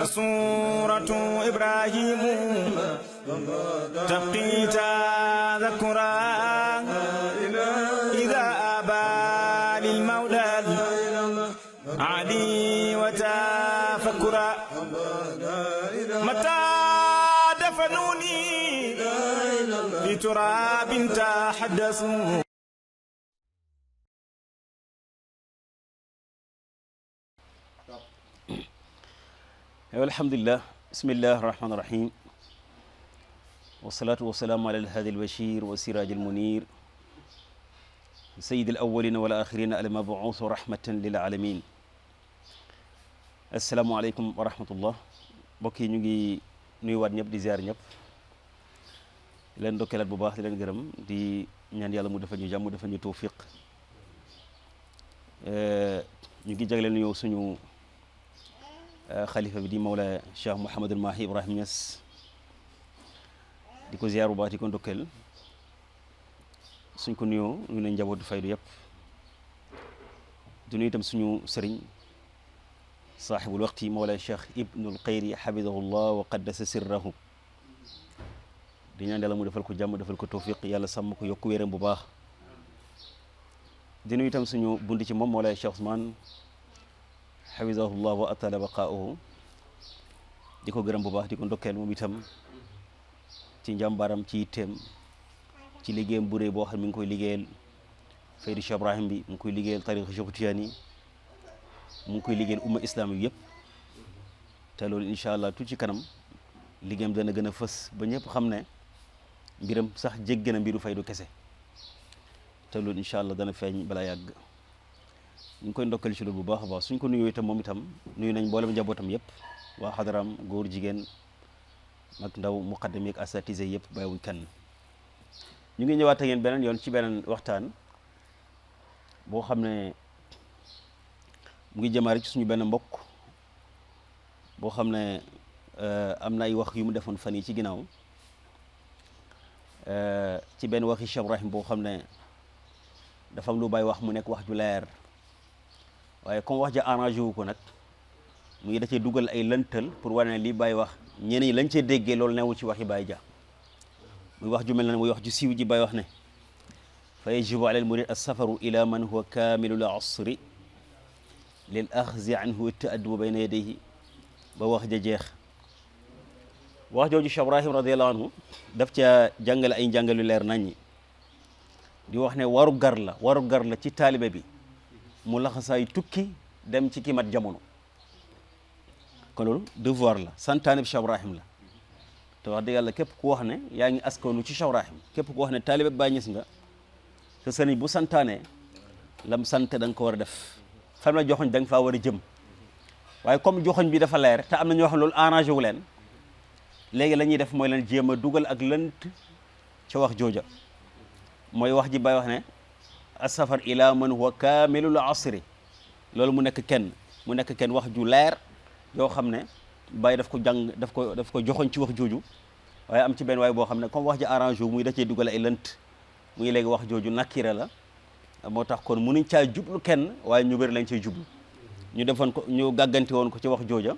فسورة إبراهيم تبقي تذكرا إذا أبى للمولى علي وتفكرا متى دفنوني في تراب تحدثوا. alhamdulillah bismillah rahmaan rahim wasalaatu wasalaamu ala alhaadi albashir wa siraaj almunir sayid alawalina wal axirina almabuusu rahmatan lil alamin. asalaamualeykum wa rahmatullah. mbokk yi ñu ngi nuyuwaat ñëpp di ziar ñëpp di leen ndokkeelaat bu baax di leen gërëm di ñaan yàlla mu defal ñu jàmm mu defal ñu tawfiq. ñu ngi jagleel nuyoo suñu xalifa bi di Mawla Cheikh Mouhamadul Mahi Ibrahim Niass di ko ziar bu baax di ko ndokkeel. suñ ko nuyoo ñu ne njabootu faydu yëpp du nuyu itam suñu sëriñ saaxibul waqti Mawla Cheikh Ibnul Xayri xafidahullah wa qaddasa sirrahu di ñaan yàlla mu defal ko jàmm defal ko tawfiq yàlla sàmm ko yokku wéram bu baax. di nuyu itam suñu bundi ci moom Mawla Cheikh Ousmane xafidahullah wa atala baqaahu di ko gërëm bu baax di ko ndokkeel moom itam ci njàmbaaram ci yitteem ci liggéeyam bu réy boo xam mi ngi koy liggéeyal Faydu Cheikh Ibrahim bi mu ngi koy liggéeyal tariqa Cheikh Tijaani mu ngi koy liggéeyal umma islam yi yëpp te loolu incha allah tuuti ci kanam liggéeyam dana gën a fës ba ñëpp xam ne mbiram sax jéggi na mbiru faydu kese te loolu incha allah dana feeñ balaa yàgg. ñu ngi koy ndokkal ci loolu bu baax a baax suñ ko nuyoo itam moom itam nuyu nañ mboolem njabootam yëpp waa xadaram góor jigéen mag ndaw muqaddam yeeg asatise yëpp bàyyiwuñ kenn. ñu ngi ñëwaat ak yéen beneen yoon ci beneen waxtaan boo xam ne mu ngi jëmaare ci suñu benn mbokk boo xam ne am na ay wax yu mu defoon fan yi ci ginnaaw ci benn waxi Cheikh Ibrahim boo xam ne dafa am lu bàyyi wax mu nekk wax ju leer waaye comme wax ja arrangé wu ko nag mu ngi da cee dugal ay lëntal pour wane ne li bàyyi wax ñeneen ñi lañ cee déggee loolu newul ci waxi bàyyi ja muy wax ju mel ne muy wax ju siiw ji bàyyi wax ne fa yajibu ala al murid as-safaru ila man huwa kaamilul asri lil axzi anhu wa taaddubu bayna yadayhi ba wax ja jeex. wax jooju Cheikh Ibrahim radiallahu anhu daf ca jàngale ay njàngalu leer naññi di wax ne waru gar la ci taalibe bi mu laxasaay tukki dem ci ki mat jamono. kon loolu devoir la santaane bi Cheikh Ibrahim la te wax dëgg yàlla képp ku wax ne yaa ngi askanu ci Cheikh Ibrahim képp ku wax ne taalibe Baay Ñas nga te sëriñ bu santaane lam sant da nga ko war a def fam la joxoñ da nga faa war a jëm. waaye comme joxoñ bi dafa leer te am na ñoo xam ne loolu arrangé wu leen léegi la ñuy def mooy leen jéem a dugal ak lënt ca wax jooja mooy wax ji Baay wax ne asafar ila man huwa kaamilul asri loolu mu nekk kenn wax ju leer yoo xam ne Baay daf ko jàng daf ko joxoñ ci wax jooju. waaye am ci benn waay boo xam ne comme wax ji arrangé wu muy da cee dugal ay lënt muy léegi wax jooju nakira la moo tax kon munuñ caa jublu kenn waaye ñu bëri lañ cay jublu ñu defoon ko ñu gàgganti woon ko ci wax jooja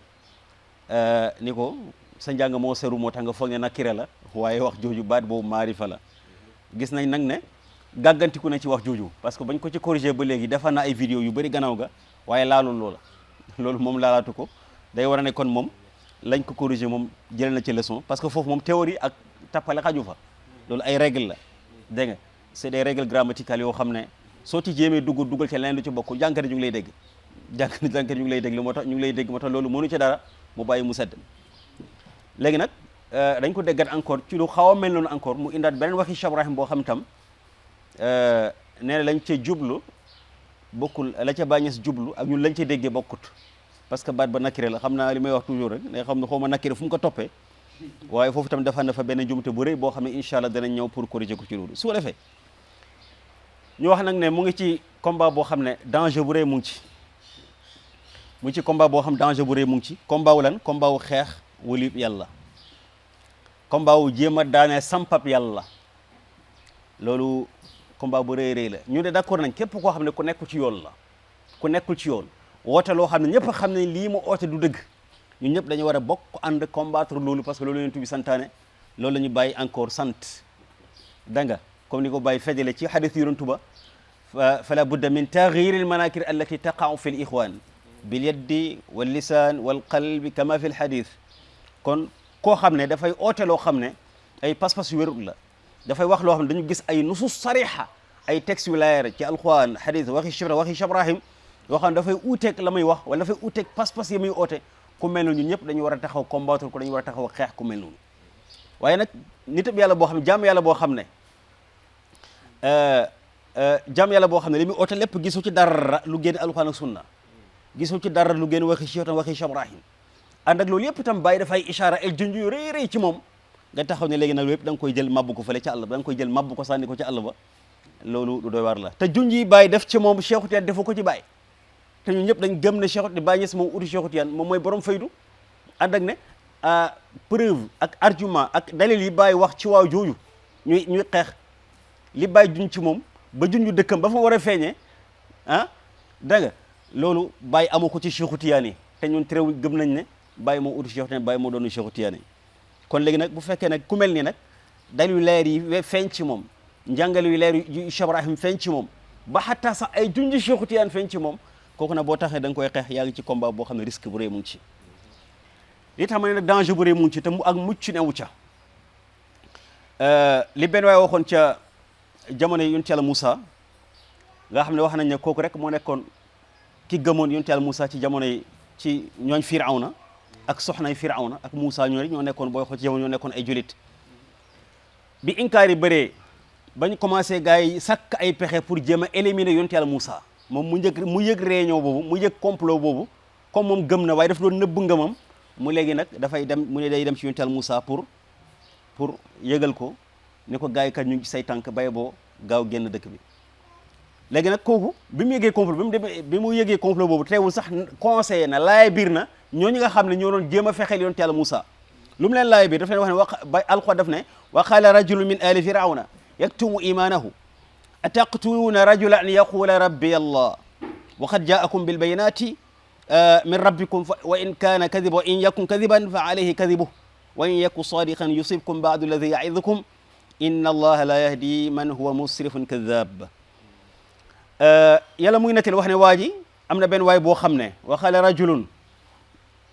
ni ko sa njàng moo seru moo tax nga foog ne nakira la waaye wax jooju baat boobu maarifa la. gis nañ nag ne gàggantiku na ci wax jooju parce que bañ ko ci corrigé ba léegi defa na ay vidéo yu bëri gannaaw ga waaye laalul loolu moom laalaatu ko day war a ne kon moom lañ ko corrigé moom jëlee na ci leçon parce que foofu moom théorie ak tappale xaju fa loolu ay règle la dégg nga c'est des règles grammaticales yoo xam ne soo ci jéemee dugal ci leneen lu ci bokk jànkate ñu ngi lay dégg jànkate ñu ngi lay dégg moo tax ñu ngi lay dégg moo tax loolu mënu ci dara mu bàyyi mu sedd. léegi nag dañ ko déggat encore ci lu xaw a mel noonu encore mu indaat beneen waxi Cheikh Ibrahim boo xam tam nee na lañ ca jublu bokkul la ca Baay Ñas jublu ak ñun lañ ca déggee bokkut parce que baat ba nakire la xam naa li may wax toujours rek ne xam ne xaw ma nakire fu mu ko toppee waaye foofu tam dafa na fa benn njumte bu rëy boo xam ne incha allah danañ ñëw pour corriger ko ci loolu su ko defee ñu wax nag ne mu ngi ci combat boo xam ne danger bu rëy mu ngi ci combat boo xam danger bu rëy mu ngi ci combat wu lan combat wu xeex wali yàlla combat wu jéem a daanee sampap yàlla loolu combat bu rëy rëy la ñu de d'accord nañ képp koo xam ne ku nekkul ci yoon la ku nekkul ci yoon woote loo xam ne ñëpp xam ne lii mu oote du dëgg ñun ñëpp dañu war a bokk ànd combattre loolu parce que loolu yonent bi santaane loolu la ñu bàyyi encore sant da nga comme ni ko bàyyi fedele ci hadith yonent ba fala budda min taghyir al manakir allati taqa'u fi al ikhwan bil yaddi wal lisan wal qalbi kama fi al hadith kon koo xam ne dafay oote loo xam ne ay pas-pas yu wérul la dafay wax loo xam ne dañu gis ay nusus sariha ay textes yu leer ci alquran hadith waxi Cheikh Ibrahim yoo xam ne dafay uuteeg la muy wax wala dafay uuteeg pas-pas yi muy oote ku mel noonu ñun ñëpp dañu war a taxaw combattre ko dañu war a taxaw xeex ku mel noonu waaye nag nitab yàlla boo xam ne jaam yàlla boo xam ne li muy oote lépp gisu ci dara lu génn alquran ak sunna gisu ci dara lu génn waxi Cheikh Ibrahim ànd ak loolu yëpp itam bàyyi dafay ishaara ay junj yu rëy rëy ci moom nga taxaw ne léegi nag loolu yëpp da nga koy jël mabbu ko fële ca àll ba da nga koy jël mabbu ko sànni ko ci àll ba loolu lu doy war la te junj yi bàyyi def ci moom Cheikh Tidiane defu ko ci bàyyi te ñun ñëpp dañ gëm ne Cheikh di Baye Niass moom uti Cheikh Tidiane moom mooy borom faydu ànd ak ne preuve ak argument ak dalil yi bàyyi wax ci waaw jooju ñuy xeex li bàyyi junj ci moom ba junj dëkkam ba fa war a feeñee dégg nga loolu bàyyi amu ko ci Cheikh Tidiane yi te ñun terew gëm nañ ne bàyyi moo uti Cheikh Tidiane bàyyi moo doon Cheikh Tidiane yi kon léegi nag bu fekkee nag ku mel ni nag dalil yu leer yi feeñ ci moom njàngale yu leer yu Cheikh Ibrahim feeñ ci moom ba xataa sax ay junj Cheikh Tidiane feeñ ci moom kooku nag boo taxee da nga koy xeex yaa ngi ci combat boo xam ne risque bu rëy mu ngi ci li tax ma ne nag danger bu rëy mu ngi ci te mu ak mucc ne wu ca li benn waay waxoon ca jamono yonent Yàlla Moussa nga xam ne wax nañ ne kooku rek moo nekkoon ki gëmoon yonent Yàlla Moussa ci jamono yi ci ñooñ Firawna ak soxnay Firawna ak Moussa ñoo rek ñoo nekkoon booy xool ci jamono ñoo nekkoon ay julit bi inkaar yi bëree bañ commencé gars yi sàkk ay pexe pour jéem a éliminer yonent Yàlla Moussa moom mu yëg réunion boobu mu yëg complot boobu comme moom gëm na waaye daf doon nëbb ngëmam mu léegi nag dafay dem mu ne day dem ci yonent Yàlla Moussa pour yëgal ko ne ko gars yi kat ñu ngi say tànk bay boo gaaw génn dëkk bi léegi nag kooku bi mu yëgee complot bi mu yëgee complot boobu teewul sax conseillé na laay biir na ñooñu nga xam ne ñoo doon jéem a fexeel yonent Yàlla Moussa lu mu leen laay biir daf leen wax ne ba alxuraan daf ne wa qaala rajulun min ali firawna yaktumu imanahu ataqtuluuna rajulan an yaqula rabbi allah wa qad jaakum bilbayinati min rabbikum wa in kaana kadiba wa in yakun kadiban fa alayhi kadibuh wa in yaku sadiqan yusibkum baadu alladi yaidukum inna allaha la yahdi man huwa musrifun kadab yàlla muy nettal wax ne waa ji am na benn waay boo xam ne wa qaala rajulun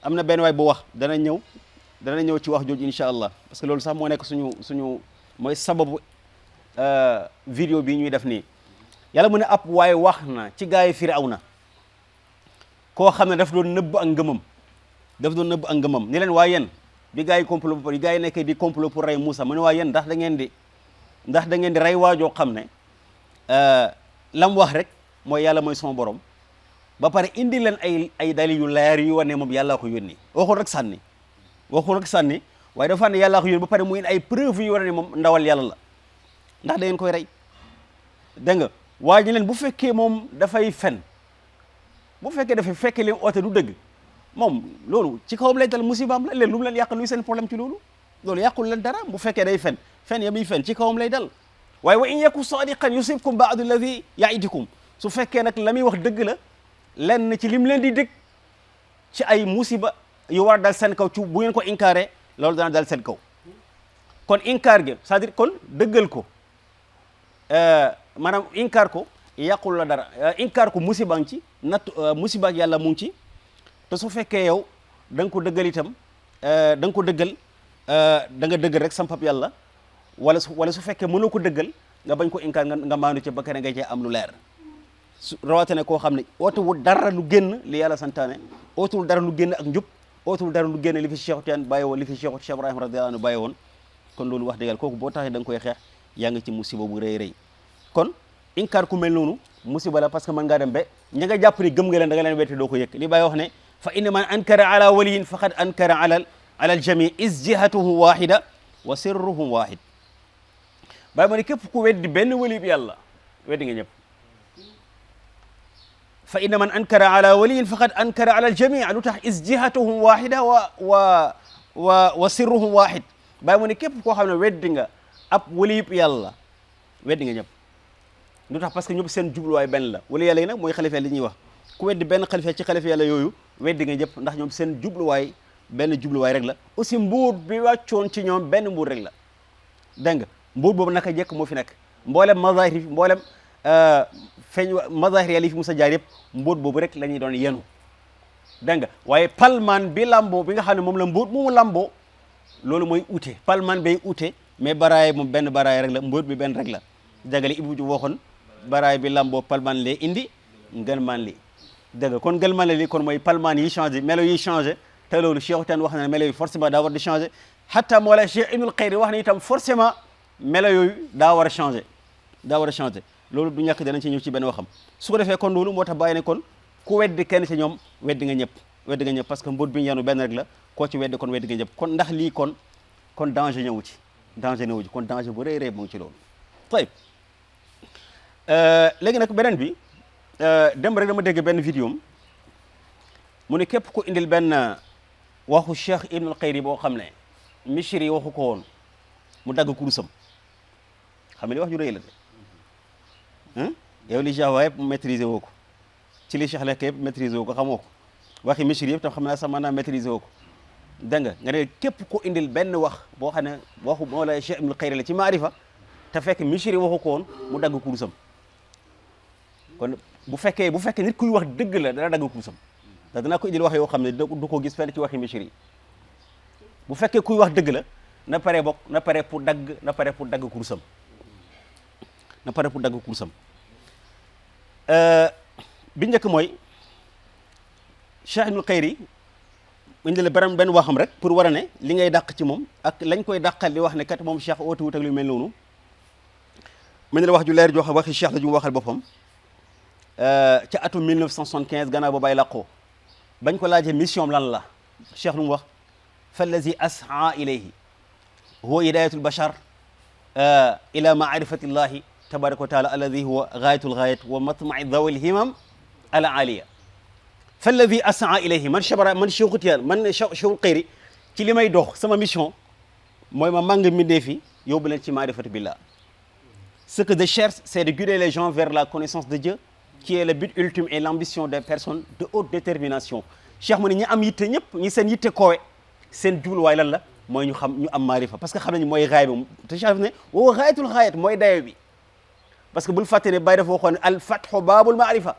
am na benn waay bu wax dana ñëw ci wax jooju incha allah parce que loolu sax moo nekk suñu mooy sababu vidéo bii ñuy def nii yàlla mu ne ab waaye wax na ci gaa yi Firawna koo xam ne daf doon nëbb ak ngëmam ni leen waa yéen bi gaa yi complot ba pare gaa yi nekkee di complot pour rey Moussa mu ne waa yéen ndax da ngeen di rey waajoo xam ne lam wax rek mooy yàlla mooy sama borom ba pare indi leen ay dalil yu leer yu wane moom yàllaa ko yónni waxul rek sànni waaye dafa ne yàllaa ko yónni ba pare mu indi ay preuve yu wane ne moom ndawal yàlla la ndax da ngeen koy rey dégg nga waa ji leen bu fekkee moom dafay fen bu fekkee leen oote du dëgg moom loolu ci kawam lay dal musibaam la leen lu mu leen yàqal luy seen problème ci loolu yàqul leen dara bu fekkee day fen ya muy fen ci kawam lay dal waaye wa in yaku sadiqan yusibkum baadu alladi yaidukum su fekkee nag la muy wax dëgg la lenn ci lim leen di dëgg ci ay musiba yu war a dal seen kaw ci bu ngeen ko inkaaree loolu dana dal seen kaw kon inkaar gi c'est-à-dire kon dëggal ko maanaam inkaar ko yàqul la dara inkaar ko musiba ngi ci musiba ak yàlla mu ngi ci te su fekkee yow da nga ko dëggal itam da nga dëggal rek sampab yàlla wala su fekkee mënoo ko dëggal nga bañ ko inkaar nga maanu ci ba kere nga cee am lu leer rawatina koo xam ne ootewul dara lu génn li yàlla santaane ootewul dara lu génn ak njub ootewul dara lu génn li fi Cheikh Tidiane bàyyi woon li fi Cheikh Ibrahim radiyallahu anhu bàyyi woon kon loolu wax dëgg yàlla kooku boo taxee da nga koy xeex yaa ngi ci musiba bu rëy kon inkaar ku mel noonu musiba la parce que mën ngaa dem ba ña nga jàpp ni gëm nga leen da nga leen wetti doo ko yëg li bàyyi wax ne fa inna man ankara ala waliyin faqad ankara ala al jami is jihatuhu wahida wa sirruhum wahid bàyyi ma ne képp ku weddi benn wali bi yàlla weddi nga ñëpp fa inna man ankara ala waliyin faqad ankara ala al jami lu tax is jihatuhum wahida wa sirruhum wahid bàyyi ma ne képp koo xam ne weddi nga ab wali bi yàlla weddi nga ñëpp lu tax parce que ñëpp seen jubluwaay benn la wala yàlla yi nag mooy xalifa li ñuy wax ku weddi benn xalifa ci xalifa yàlla yooyu weddi nga ñëpp ndax ñoom seen jubluwaay benn jubluwaay rek la aussi mbuur bi wàccoon ci ñoom benn mbuur rek la dégg nga mbuur boobu naka jekk moo fi nekk mboolem mazahir yi mboolem feeñ mazahir yàlla yi fi musa jaar yëpp mbuur boobu rek la ñuy doon yenu dégg nga waaye palmaan bi lamboo bi nga xam ne moom la mbuur mu lamboo loolu mooy ute palmaan bay ute mais baraay moom benn baraay rek la mbuur bi benn rek la dégg Ibou Diouf waxoon baraay bi lamboo palmaan lee indi ngëlmaan li dégg nga kon ngëlmaan li kon mooy palmaan yi changé melo yi changé te loolu Cheikh Tidiane wax na ne melo yi forcément daa war di changé hatta moo la Cheikh Ibnul Khayri wax na itam forcément melo yooyu daa war a changé loolu du ñàkk danañ ci ñëw ci benn waxam su ko defee kon loolu moo tax bàyyi ne kon ku weddi kenn ci ñoom weddi nga ñëpp parce que mbóot bi ñu yanu benn rek la koo ci weddi kon weddi nga ñëpp kon ndax lii kon danger ñëwu ci kon danger bu rëy mu ngi ci loolu tayib léegi nag beneen bi dem rek dama dégg benn vidéo mu ne képp ku indil benn waxu Cheikh Ibnul Khayri boo xam ne Misri yi waxu ko woon mu dagg kurusam xam ne li wax ju rëy la de yow li Java yëpp maîtriser woo ko ci li Cheikh lekk yëpp maîtriser woo ko xamoo ko waxi Misri yëpp tam xam naa sax mën naa maîtriser woo ko dégg nga ne képp ku indil benn wax boo xam ne waxu moo la Cheikh Ibnul Khayri la ci maarifa te fekk Misri waxu ko woon mu dagg kurusam kon bu fekkee nit kuy wax dëgg la dana dagg kurusam ndax danaa ko indil wax yoo xam ne du ko gis fenn ci waxi Misri yi bu fekkee kuy wax dëgg la na pare pour dagg kurusam bi njëkk mooy Cheikh Ibnul Khayri indi la benn waxam rek pour war a ne li ngay dàq ci moom ak lañ koy dàqal di wax ne kat moom Cheikh oote wut ak lu mel noonu mu ne la wax ju leer joo xam waxi Cheikh la ju mu waxal boppam ca atum 1975 gannaaw ba bay làqoo bañ ko laajee mission lan la Cheikh lu mu wax fallazi as'a ilayhi huwa hidayatul bashar ila maarifati llahi tabaraka wa taala alladi huwa gaayatul gaayat wa matma'i dhawil himam al aliya fallazi as'a ilayhi man Cheikh Tidiane man Cheikhul Khayri ci li may dox sama mission mooy ma màng mbindee fi yóbbu leen ci maarifati billah ce que je cherche c'est de guider les gens vers la connaissance de Dieu qui est le but ultime et l'ambition des personnes de haute détermination Cheikh mu ne ñi am yitte ñëpp ñi seen yitte koowe seen jubluwaay lan la mooy ñu am maarifa parce que xam nañu mooy gaay bi te Cheikh ne woo gaayatul gaayat mooy dayo bi parce que bul fàtte ne Baye dafa waxoon ne al fathu baabul maarifa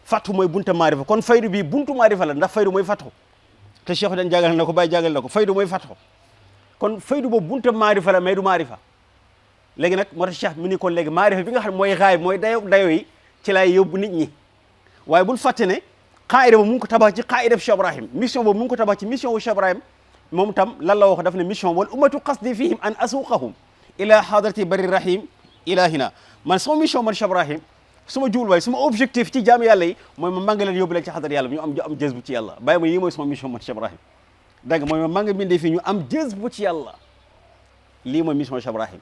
fathu mooy bunta maarifa kon faydu bi buntu maarifa la ndax faydu mooy fathu te Cheikh dañ jàngal na ko Baye jàngal na ko faydu mooy fathu kon faydu boobu bunta maarifa la mais du maarifa léegi nag moo tax Cheikh mu ni kon léegi maarifa bi nga xam ne mooy gaay mooy dayo yi ci laay yóbbu nit ñi waaye bul fàtte ne qaida boobu mu ngi ko tabax ci qaida Cheikh Ibrahim mission boobu mu ngi ko tabax ci mission wu Cheikh Ibrahim moom tam lan la wax daf ne mission wal ummatu qasdi fihim an asuqahum ila hadrati bari rahim ilahina man sama mission man Cheikh Ibrahim suma jubluwaay suma objectif ci jaam yàlla yi mooy ma manga leen yóbbu leen ci xadar yàlla ñu am jës bu ci yàlla bàyyi ma yi mooy sama mission man Cheikh Ibrahim dégg nga mooy ma manga bindee fii ñu am jës bu ci yàlla lii mooy mission Cheikh Ibrahim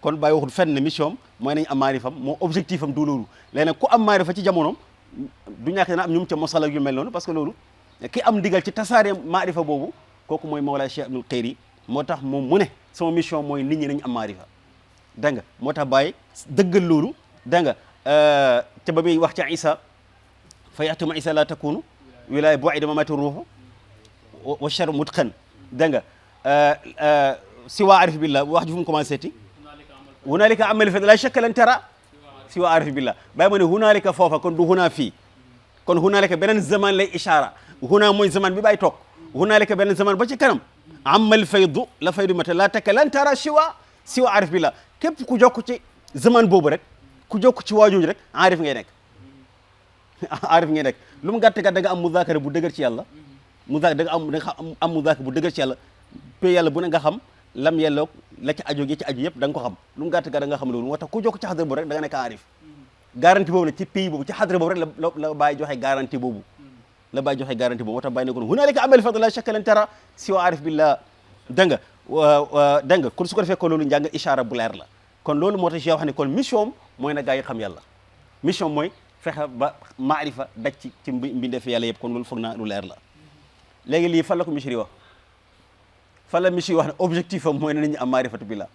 kon bàyyi waxul fenn mission mooy nañ am maarifam moo objectif am du loolu léegi nag ku am maarifa ci jamonoom du ñàkk dana am ñu ca mosal ak yu mel noonu parce que loolu ki am ndigal ci tasaare maarifa boobu kooku mooy Mawlaay Cheikh Ibnul Khayri moo tax moom mu ne sama mission mooy nit ñi nañ am maarifa dégg nga moo tax bàyyi dëggal loolu dégg nga te ba muy wax ca Isa fa yaxtuma Isa la takunu wilaaya bu'ida mamati ruuhu wa char mutqan dégg nga si waa arif billah wax ji fu mu commencé ti hunaalika amal fa la shakka lan tara si waa arif billah bàyyi ma ne hunaalika foofa kon du hunaa fii kon hunaalika beneen zaman lay ishaara hunaa mooy zaman bi bàyyi toog hunaalika beneen zaman ba ci kanam amal faydu la faydu mata la takka lan tara si waa arif billah képp ku jokk ci zaman boobu rek ku jokk ci waajooju rek arif ngay nekk arif ngay nekk lu mu gàtt gàtt da nga am muzaakara bu dëgër ci yàlla da nga am muzaakara bu dëgër ci yàlla pe yàlla bu ne nga xam lam yelloog la ci aju gi ci aju yëpp da nga ko xam lu mu gàtt gàtt da nga xam loolu moo tax ku jokk ci xadra boobu rek da nga nekk arif garantie boobu nag ci pays boobu ci xadra boobu rek la bàyyi joxe garantie boobu moo tax bàyyi ne kon hunaalika amal fadl la shakka lan tara si wa arif billah dégg nga kon su ko defee ko loolu njàng ishaara bu leer la kon loolu moo tax wax ne kon mission mooy na gaa yi xam yàlla mission mooy fexe ba maarifa daj ci mbindeef yàlla yëpp kon loolu foog naa lu leer la léegi lii fan la ko Misri wax fan la Misri wax ne objectif am mooy ne nañu am maarifatu billah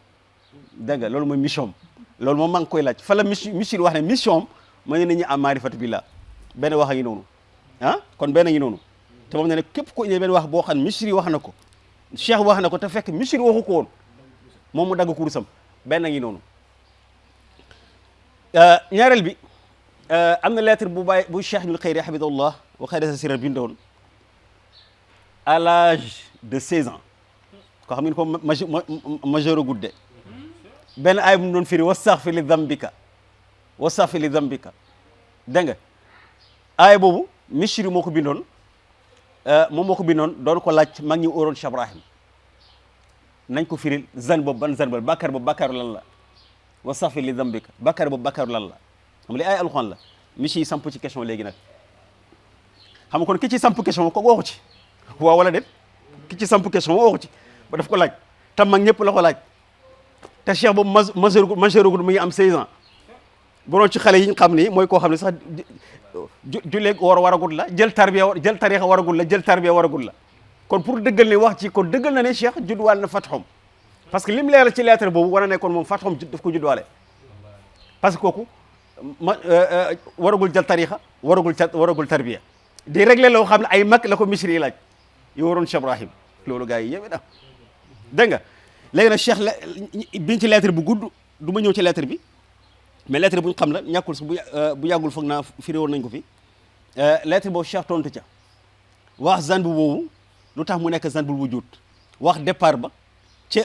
dégg nga loolu mooy mission loolu moom maa ngi koy laaj fan la Misri wax ne mission mooy nit ñi am maarifatu billah benn wax a ngi noonu kon benn ngi noonu te moom ne ne képp ko indi benn wax boo xam Misri wax na ko Cheikh wax na ko te fekk Misri waxu ko woon moom mu dagg kurusam benn ngi noonu ñaareel bi am na lettre bu bàyyi bu Cheikh Ibnul Khayri hafidahullah wa xayra sirra bindoon à l'âge de 16 ans ko xam ngeen ko majeur gudde benn aay bu mu doon firi wastaghfir li dambika dégg nga aay boobu Misri moo ko bindoon moom moo ko bindoon doon ko laaj mag ñi óoroon Cheikh Ibrahim nañ ko firil zan boobu ban zan boobu bàkkaar boobu bàkkaaru lan la wastaghfir li dambika bàkkaar boobu bàkkaaru lan la xam li ay alxuraan la Misri samp ci question léegi nag xam nga kon ki ci samp question ko waxu ci waaw wala déet ki ci samp question waxu ci ba daf ko laaj tam mag ñëpp la ko laaj te Cheikh boobu majeur mu ngi am 16 ans bu doon ci xale yi ñu xam ni mooy koo xam ne sax jullee waragul la jël tarixa waragul la jël tarbiya waragul la kon pour dëggal ni wax ci kon dëggal na ne Cheikh juddwaale na fatxom parce que lim leeral ci lettre boobu war na ne kon moom fatxom daf ko juddwaale parce que kooku waragul jël tarixa waragul tarbiya di régler loo xam ne ay mag la ko Misri yi laaj yi waroon Cheikh Ibrahim loolu gars yi yéeme na dégg nga léegi nag Cheikh la biñ ci lettre bu gudd du ma ñëw ci lettre bi mais lettre bu ñu xam la ñàkkul si bu yàggul foog naa firi woon nañ ko fi lettre boobu Cheikh tontu ca wax zanbu boobu lu tax mu nekk zanbul wujud wax départ ba ca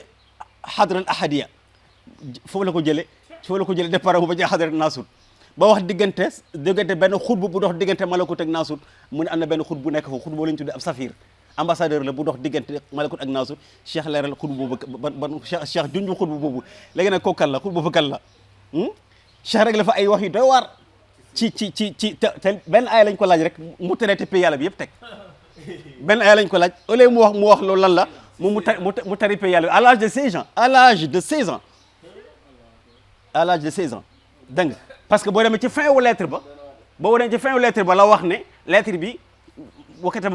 xadral ahadiya foofu la ko jëlee départ ba ca xadral naasut ba wax diggante benn xutbu bu dox diggante malakut ak naasut mu ne am na benn xutbu bu nekk foofu xutbu boo la ñu tuddee ab safir ambassadeur la bu dox diggante malakut ak naasut Cheikh leeral xutbu boobu ban Cheikh junju xutbu boobu léegi nag kooku kan la xutbu boobu kan la Cheikh rek la fa ay wax yu doy waar ci te benn aaya lañ ko laaj rek mu traité pays yàlla bi yëpp teg benn aaya lañ ko laaj au lieu mu wax loolu lan la mu tari pays yàlla bi à l'âge de 16 ans à l'âge de 16 ans dégg nga parce que boo demee ci fin wu lettre ba la wax ne lettre bi wakata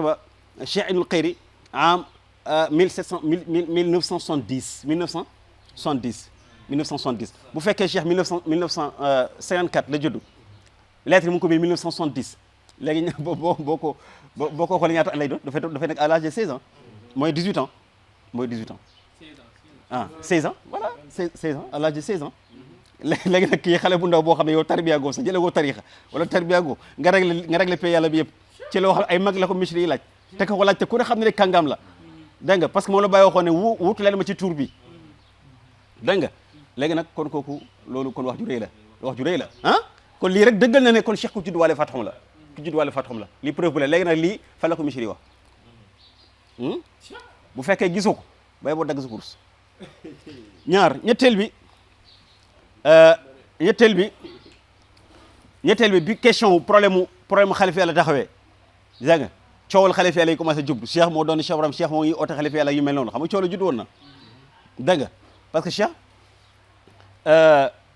ba Cheikh Ibnul Khayri am 1970 bu fekkee Cheikh 1954 la judd lettre mu ngi ko biir 1970 léegi boo ko xoolee ñaata at lay doon dafay nekk à l'âge de 16 ans mooy 18 ans 16 ans voilà 16 ans à l'âge de 16 ans léegi nag kii xale bu ndaw boo xam ne yow tarbiya goo sax jëlee goo tarixa wala tarbiya goo nga réglé pay yàlla bi yëpp ci loo xam ay mag la ko Misri yi laaj te ko laaj te ku ne xam ne rek kàngaam la dégg nga parce que moom la bàyyi waxoon ne wuutu leen ma ci tur bi dégg nga léegi nag kon kooku loolu kon wax ju rëy la kon lii rek dëggal na ne kon Cheikh ku juddwaale fatxom la lii preuve bu la léegi nag lii fa la ko Misri wax bu fekkee gisoo ko bay boo dagg sa course ñetteel bi bi question problème xalifa yàlla taxawee dégg nga coowal xalifa yàlla yi commencé jublu Cheikh moo doon Cheikh Ibrahim Cheikh moo ngi oote xalifa yàlla yu mel noonu xam nga coow la judd woon na dégg nga parce que Cheikh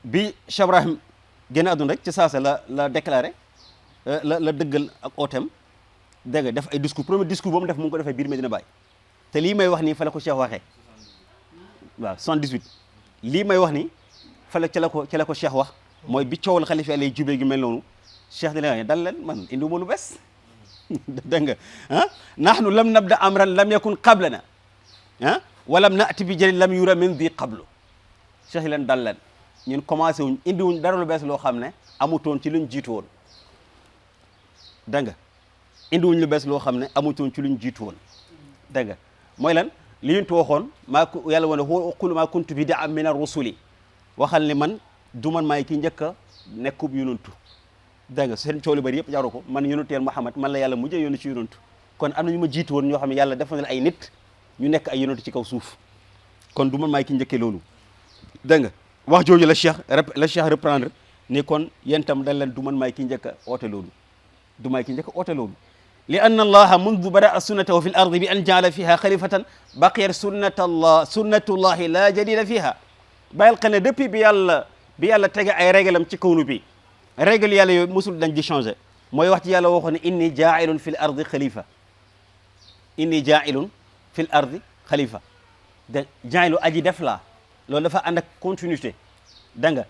bi Cheikh Ibrahim génn àdduna rek ci saasa la déclaré la dëggal ak ooteem dégg nga def ay discours premier discours boobu def mu ngi ko defee biir Medina Baye te lii may wax nii fa la ko Cheikh waxee waaw 78 lii may wax nii fa la ci la ko Cheikh wax mooy bi coowal xalifa lay jubee gi mel noonu Cheikh di leen dal leen man indiwuma lu bees dégg nga nahnu lam nabda amran lam yakun qablana walam naati bi jëli lam yura min di qablu Cheikh yi leen dal leen ñun commencé wuñ indiwuñ dara lu bees loo xam ne amutoon ci luñ jiitu woon dégg nga indiwuñ lu bees loo xam ne amutoon ci luñ jiitu woon dégg nga mooy lan li ñu waxoon yàlla woon ne qul maa kuntu bid'an min ar-rusuli waxal ni man du man maay ki njëkk a nekkub yonantu dégg nga seen coow lu bari yëpp jaru ko man yonanteel Muhammad man la yàlla mujjee yónni ci yonantu kon am na ñu ma jiitu woon ñoo xam ne yàlla def na ay nit ñu nekk ay yonantu ci kaw suuf kon du man maay ki njëkkee loolu dégg nga wax jooju la Cheikh reprendre ni kon yéen tam dañ leen du man maay ki njëkk a oote loolu li anna allaha mundu bada'a sunnatahu fi l ardi bi an jaala fiha xalifatan baqiyat sunnatullahi la jadida fiha bàyyil xel ne depuis bi yàlla tege ay réglam ci kawnu bi règle yàlla yooyu musul dañ di changé mooy wax ci yàlla waxoon ne inni jaailun fi l ardi xalifa de jaa'ilu aji def laa loolu dafa ànd ak continuité da nga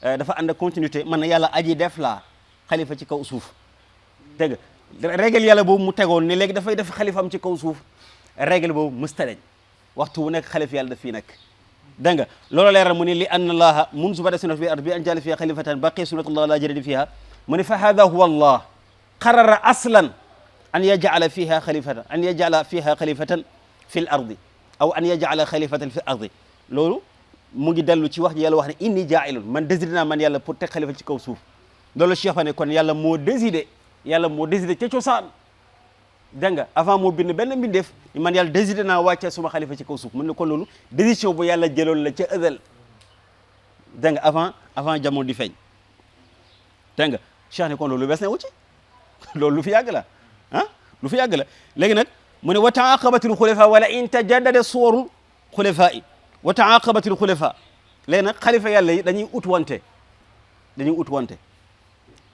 dafa ànd ak continuité man na yàlla aji def laa xalifa ci kaw suuf dégg nga règle yàlla boobu mu tegoon ne léegi dafay def xalifaam ci kaw suuf règle boobu mësta deñ waxtu wu nekk xalifa yàlla daf fii nekk dégg nga loolu leeral mu ne li anna allaha munzu bada sunnat fi ard bi an jala fiha xalifatan baqi sunnatullah la jadida fiha mu ne fa hada huwa allah qarara aslan an yajala fiha xalifatan fi l ardi aw an yajala xalifatan fi l ardi loolu mu ngi dellu ci wax ji yàlla wax ne inni jaailun man décidé naa man yàlla pour teg xalifa ci kaw suuf loolu Cheikh fa ne kon yàlla moo décidé ca cosaan dégg nga avant moo bind benn mbindeef man yàlla décidé naa wàcce suma xalifa ci kaw suuf mun ne kon loolu décision bu yàlla jëloon la ca ëzal dégg nga avant jamono di feeñ dégg nga Cheikh ne kon loolu bes ne wu ci loolu lu fi yàgg la lu fi yàgg la léegi nag mu ne wa taaqabatil xulefa wala in tajaddada suwarul xulefa yi wa taaqabatil xulefa léegi nag xalifa yàlla yi dañuy ut wante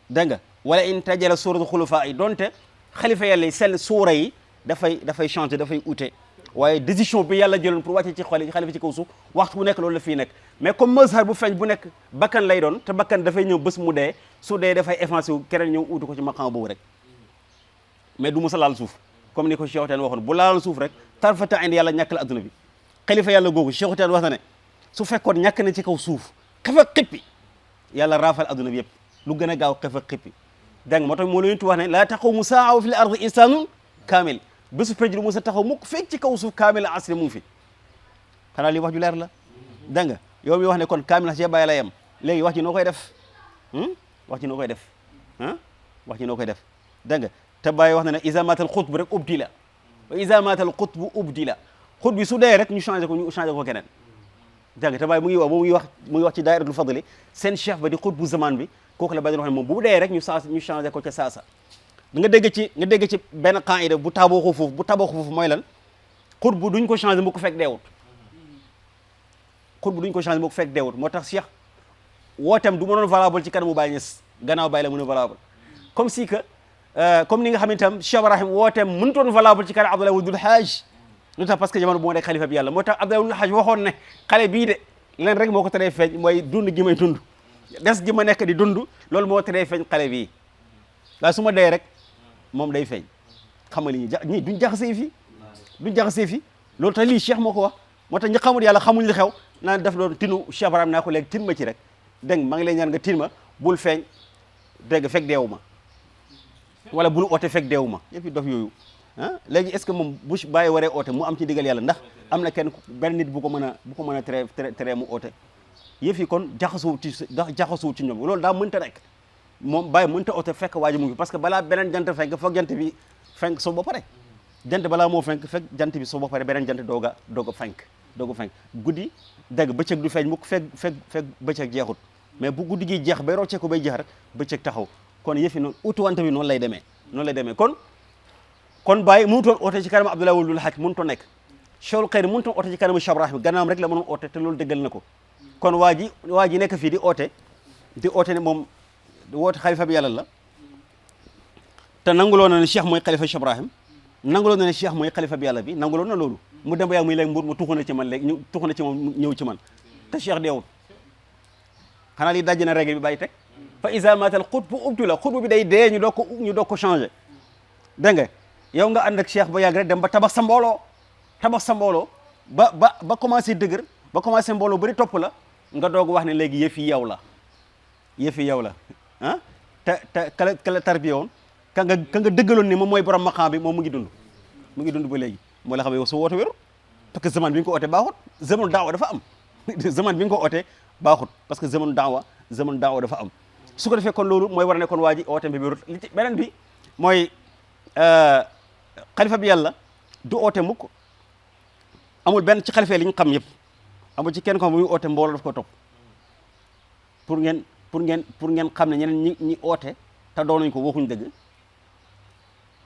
dégg nga wala in tajala suuratul xulafa yi donte xalifa yàlla yi seen suura yi dafay changer dafay ute waaye décision bi yàlla jëloon pour wàcce ci xalifa ci kaw suuf waxtu bu nekk loolu la fii nekk mais comme mazhar bu feeñ bu nekk bakkan lay doon te bakkan dafay ñëw bés mu dee su dee dafay effacé wu keneen ñëw uutu ko ci maqaam boobu rek mais du musa laal suuf comme ni ko Cheikh Tidiane waxoon bu laal suuf rek tarfata ayn yàlla ñàkk la adduna bi xalifa yàlla googu Cheikh Tidiane wax na ne su fekkoon ñàkk na ci kaw suuf xefa xippi yàlla raafal adduna bi yëpp lu gën a gaaw xefa xippi dégg nga moo tax moo la ñu wax ne laa taqumu saa'a fil ardi insanun kaamil bésu penc du musa taxaw mukk fekk ci kaw suuf kaamil asri mu ngi fi xanaa lii wax ju leer la dégg nga yow mi wax ne kon kaamil ci bàyyi la yem léegi wax ji noo koy def wax ji noo koy def wax ji noo koy def dégg nga te bàyyi wax na ne iza maatal xutb rek ubdila wa iza maatal xutbu ubdila xut bi su dee rek ñu changé ko keneen dégg nga te bàyyi mu ngi wax ci daayiratul fadli seen cheikh ba di xut bu zaman bi kooku la bàyyi wax ne moom bu dee rek ñu changé ko ca saasa nga dégg ci benn qaida bu tabaxu foofu mooy lan xut bu duñ ko changé mu ko fekk deewut moo tax cheikh wootem du mënoon valable ci kanamu Baye Niass gannaaw Baye la mën a valable comme si que comme ni nga xam ne tam Cheikh Ibrahim wooteem mënutoon valable ci kanam Abdoulaye Wulul Hajj lu tax parce que jamono bu moo nekk xalifa bi yàlla moo tax Abdoulaye Wulul Hajj waxoon ne xale bii de leen rek moo ko teree feeñ mooy dund gi may dund des gi ma nekk di dund loolu moo teree feeñ xale bii waaye su ma dee rek moom day feeñ xam nga li ñii duñ jaxasee fii loolu tax lii Cheikh moo ko wax moo tax ñi xamul yàlla xamuñ li xew naan def doon tinu Cheikh Ibrahim naa ko léegi tin ma ci rek dégg nga maa ngi lay ñaan nga tin ma bul feeñ dégg nga fekk deewu ma wala bul oote fekk deewu ma yëpp dof yooyu léegi est ce que moom bu bàyyi waree oote mu am ci digal yàlla ndax am na benn nit bu ko mën a tere mu oote yëf yi kon jaxasuwut ci ñoom loolu daa mënta nekk moom bàyyi mënta oote fekk waa ji mu ngi parce que balaa beneen jant fenk foog jant bi fenk so ba pare jant balaa moo fenk fekk jant bi so ba pare beneen jant doog a fenk guddi dégg bëccëg du feeñ mukk fekk bëccëg jeexut mais bu guddi gi jeex bay roccee ko bay jeex rek bëccëg taxaw kon yëf yi noonu utuwante bi noonu lay demee kon bàyyi mënutoon oote ci kanam Abdoulaye Wulul Hajj mënutoon nekk Cheikhul Khayr mënutoon oote ci kanam Cheikh Ibrahim gannaawam rek la mënoon oote te loolu dëggal na ko kon waa ji nekk fii di oote ne moom woote xalifa bi yàlla la te nanguloo na ne Cheikh mooy xalifa Cheikh Ibrahim nanguloo na ne Cheikh mooy xalifa bi yàlla bi nanguloo na loolu mu dem ba yàgg muy léegi mbur mu tuxu na ci man léegi tuxu na ci moom ñëw ci man te Cheikh deewut xanaa lii dajj na règle bi bàyyi teg fa iza maatal xutbu ubtila xutbu bi day dee ñu doog ko changé dégg nga yow nga ànd ak Cheikh ba yàgg rek dem ba tabax sa mbooloo ba commencé dëgër ba commencé mbooloo bari topp la nga doog wax ne léegi yëf yi yow la te kala tarbiya woon ka nga dëggaloon ni moom mooy borom maqaam bi moom mu ngi dund ba léegi moo la xam ne yow su woote wéru parce que zaman bi nga ko oote baaxut zamanu daawa dafa am zaman bi nga ko oote baaxut parce que zamanu daawa dafa am su ko defee kon loolu mooy war a ne kon waa ji oote bi wérut beneen bi mooy xalifa bi yàlla du oote mukk amul benn ci xalifa li ñu xam yëpp amul ci kenn ko muy oote mbooloo daf ko topp pour ngeen xam ne ñeneen ñi oote te doonuñ ko waxuñ dëgg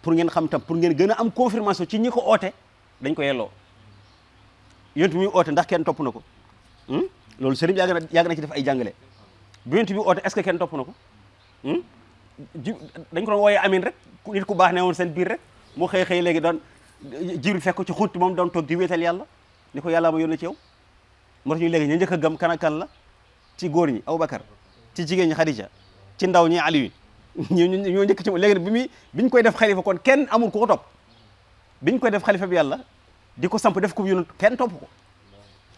pour ngeen xam tam pour ngeen gën a am confirmation ci ñi ko oote dañ ko yelloo yonent bi muy oote ndax kenn topp na ko loolu sëriñ yàgg na ci def ay jàngale bi yonent bi oote est-ce que kenn topp na ko dañ ko doon wooyee amin rek nit ku baax ne woon seen biir rek mu xëy léegi doon Jibril fekk ko ci xunt moom doon toog di wéetal yàlla ni ko yàlla ma yónni ci yow moo tax ñu léegi ñu njëkk a gëm kan ak kan la ci góor ñi Abubakar ci jigéen ñi Xadija ci ndaw ñi Ali ñoo njëkk ci moom léegi nag biñ koy def xalifa kon kenn amul ku ko topp biñ koy def xalifa bi yàlla di ko samp def ko yonent kenn topp ko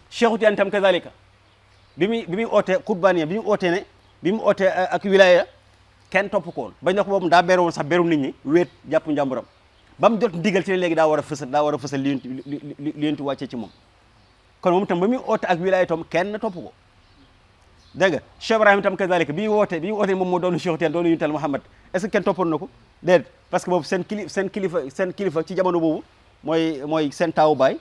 Cheikhu Tijaan tam kazalika bi muy ootee xutbaaniya bi mu ootee ak wilaya kenn topp ko woon bañ na ko boobu daa beru woon sax beru nit ñi wéet jàpp njàmburam ba mu jot ndigal ci ne léegi daa war a fësal li yonent wàccee ci moom kon moom tam ba muy oote ak wilaya tam kenn topp ko dégg nga Cheikh Ibrahima tam kazalika bi ñu wootee moom moo doon Cheikh Tijaan doon yonental Muhammad est-ce que kenn toppoon na ko déedéet parce que boobu seen kilifa ci jamono boobu mooy seen taawu baay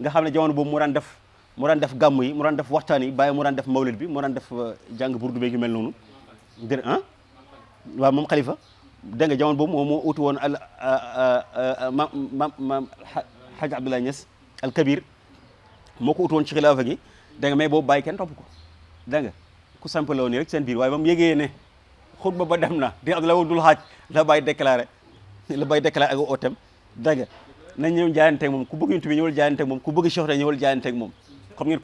nga xam ne jamono boobu mu daan def gàmm yi mu daan def waxtaan yi bàyyi mu daan def mawlid bi mu daan def jàng burdu beeg yu mel noonu dé waaw moom xalifa dégg nga jamono boobu moom moo utu woon maam Hadj Abdoulaye Niass al Kabir moo ko utu woon ci xilaafa gi dégg nga mais boobu bàyyi kenn topp ko dégg nga ku samp la woon nii rek seen biir waaye ba mu yégee ne xutba ba dem na di Abdoulaye dul xaaj la bàyyi déclaré ak ootem dégg nga nañ ñëw jaayanteeg moom ku bëgg yonent bi ñëwal jaayanteeg moom ku bëgg Cheikh Tijaan ñëwal jaayanteeg moom xam ngeen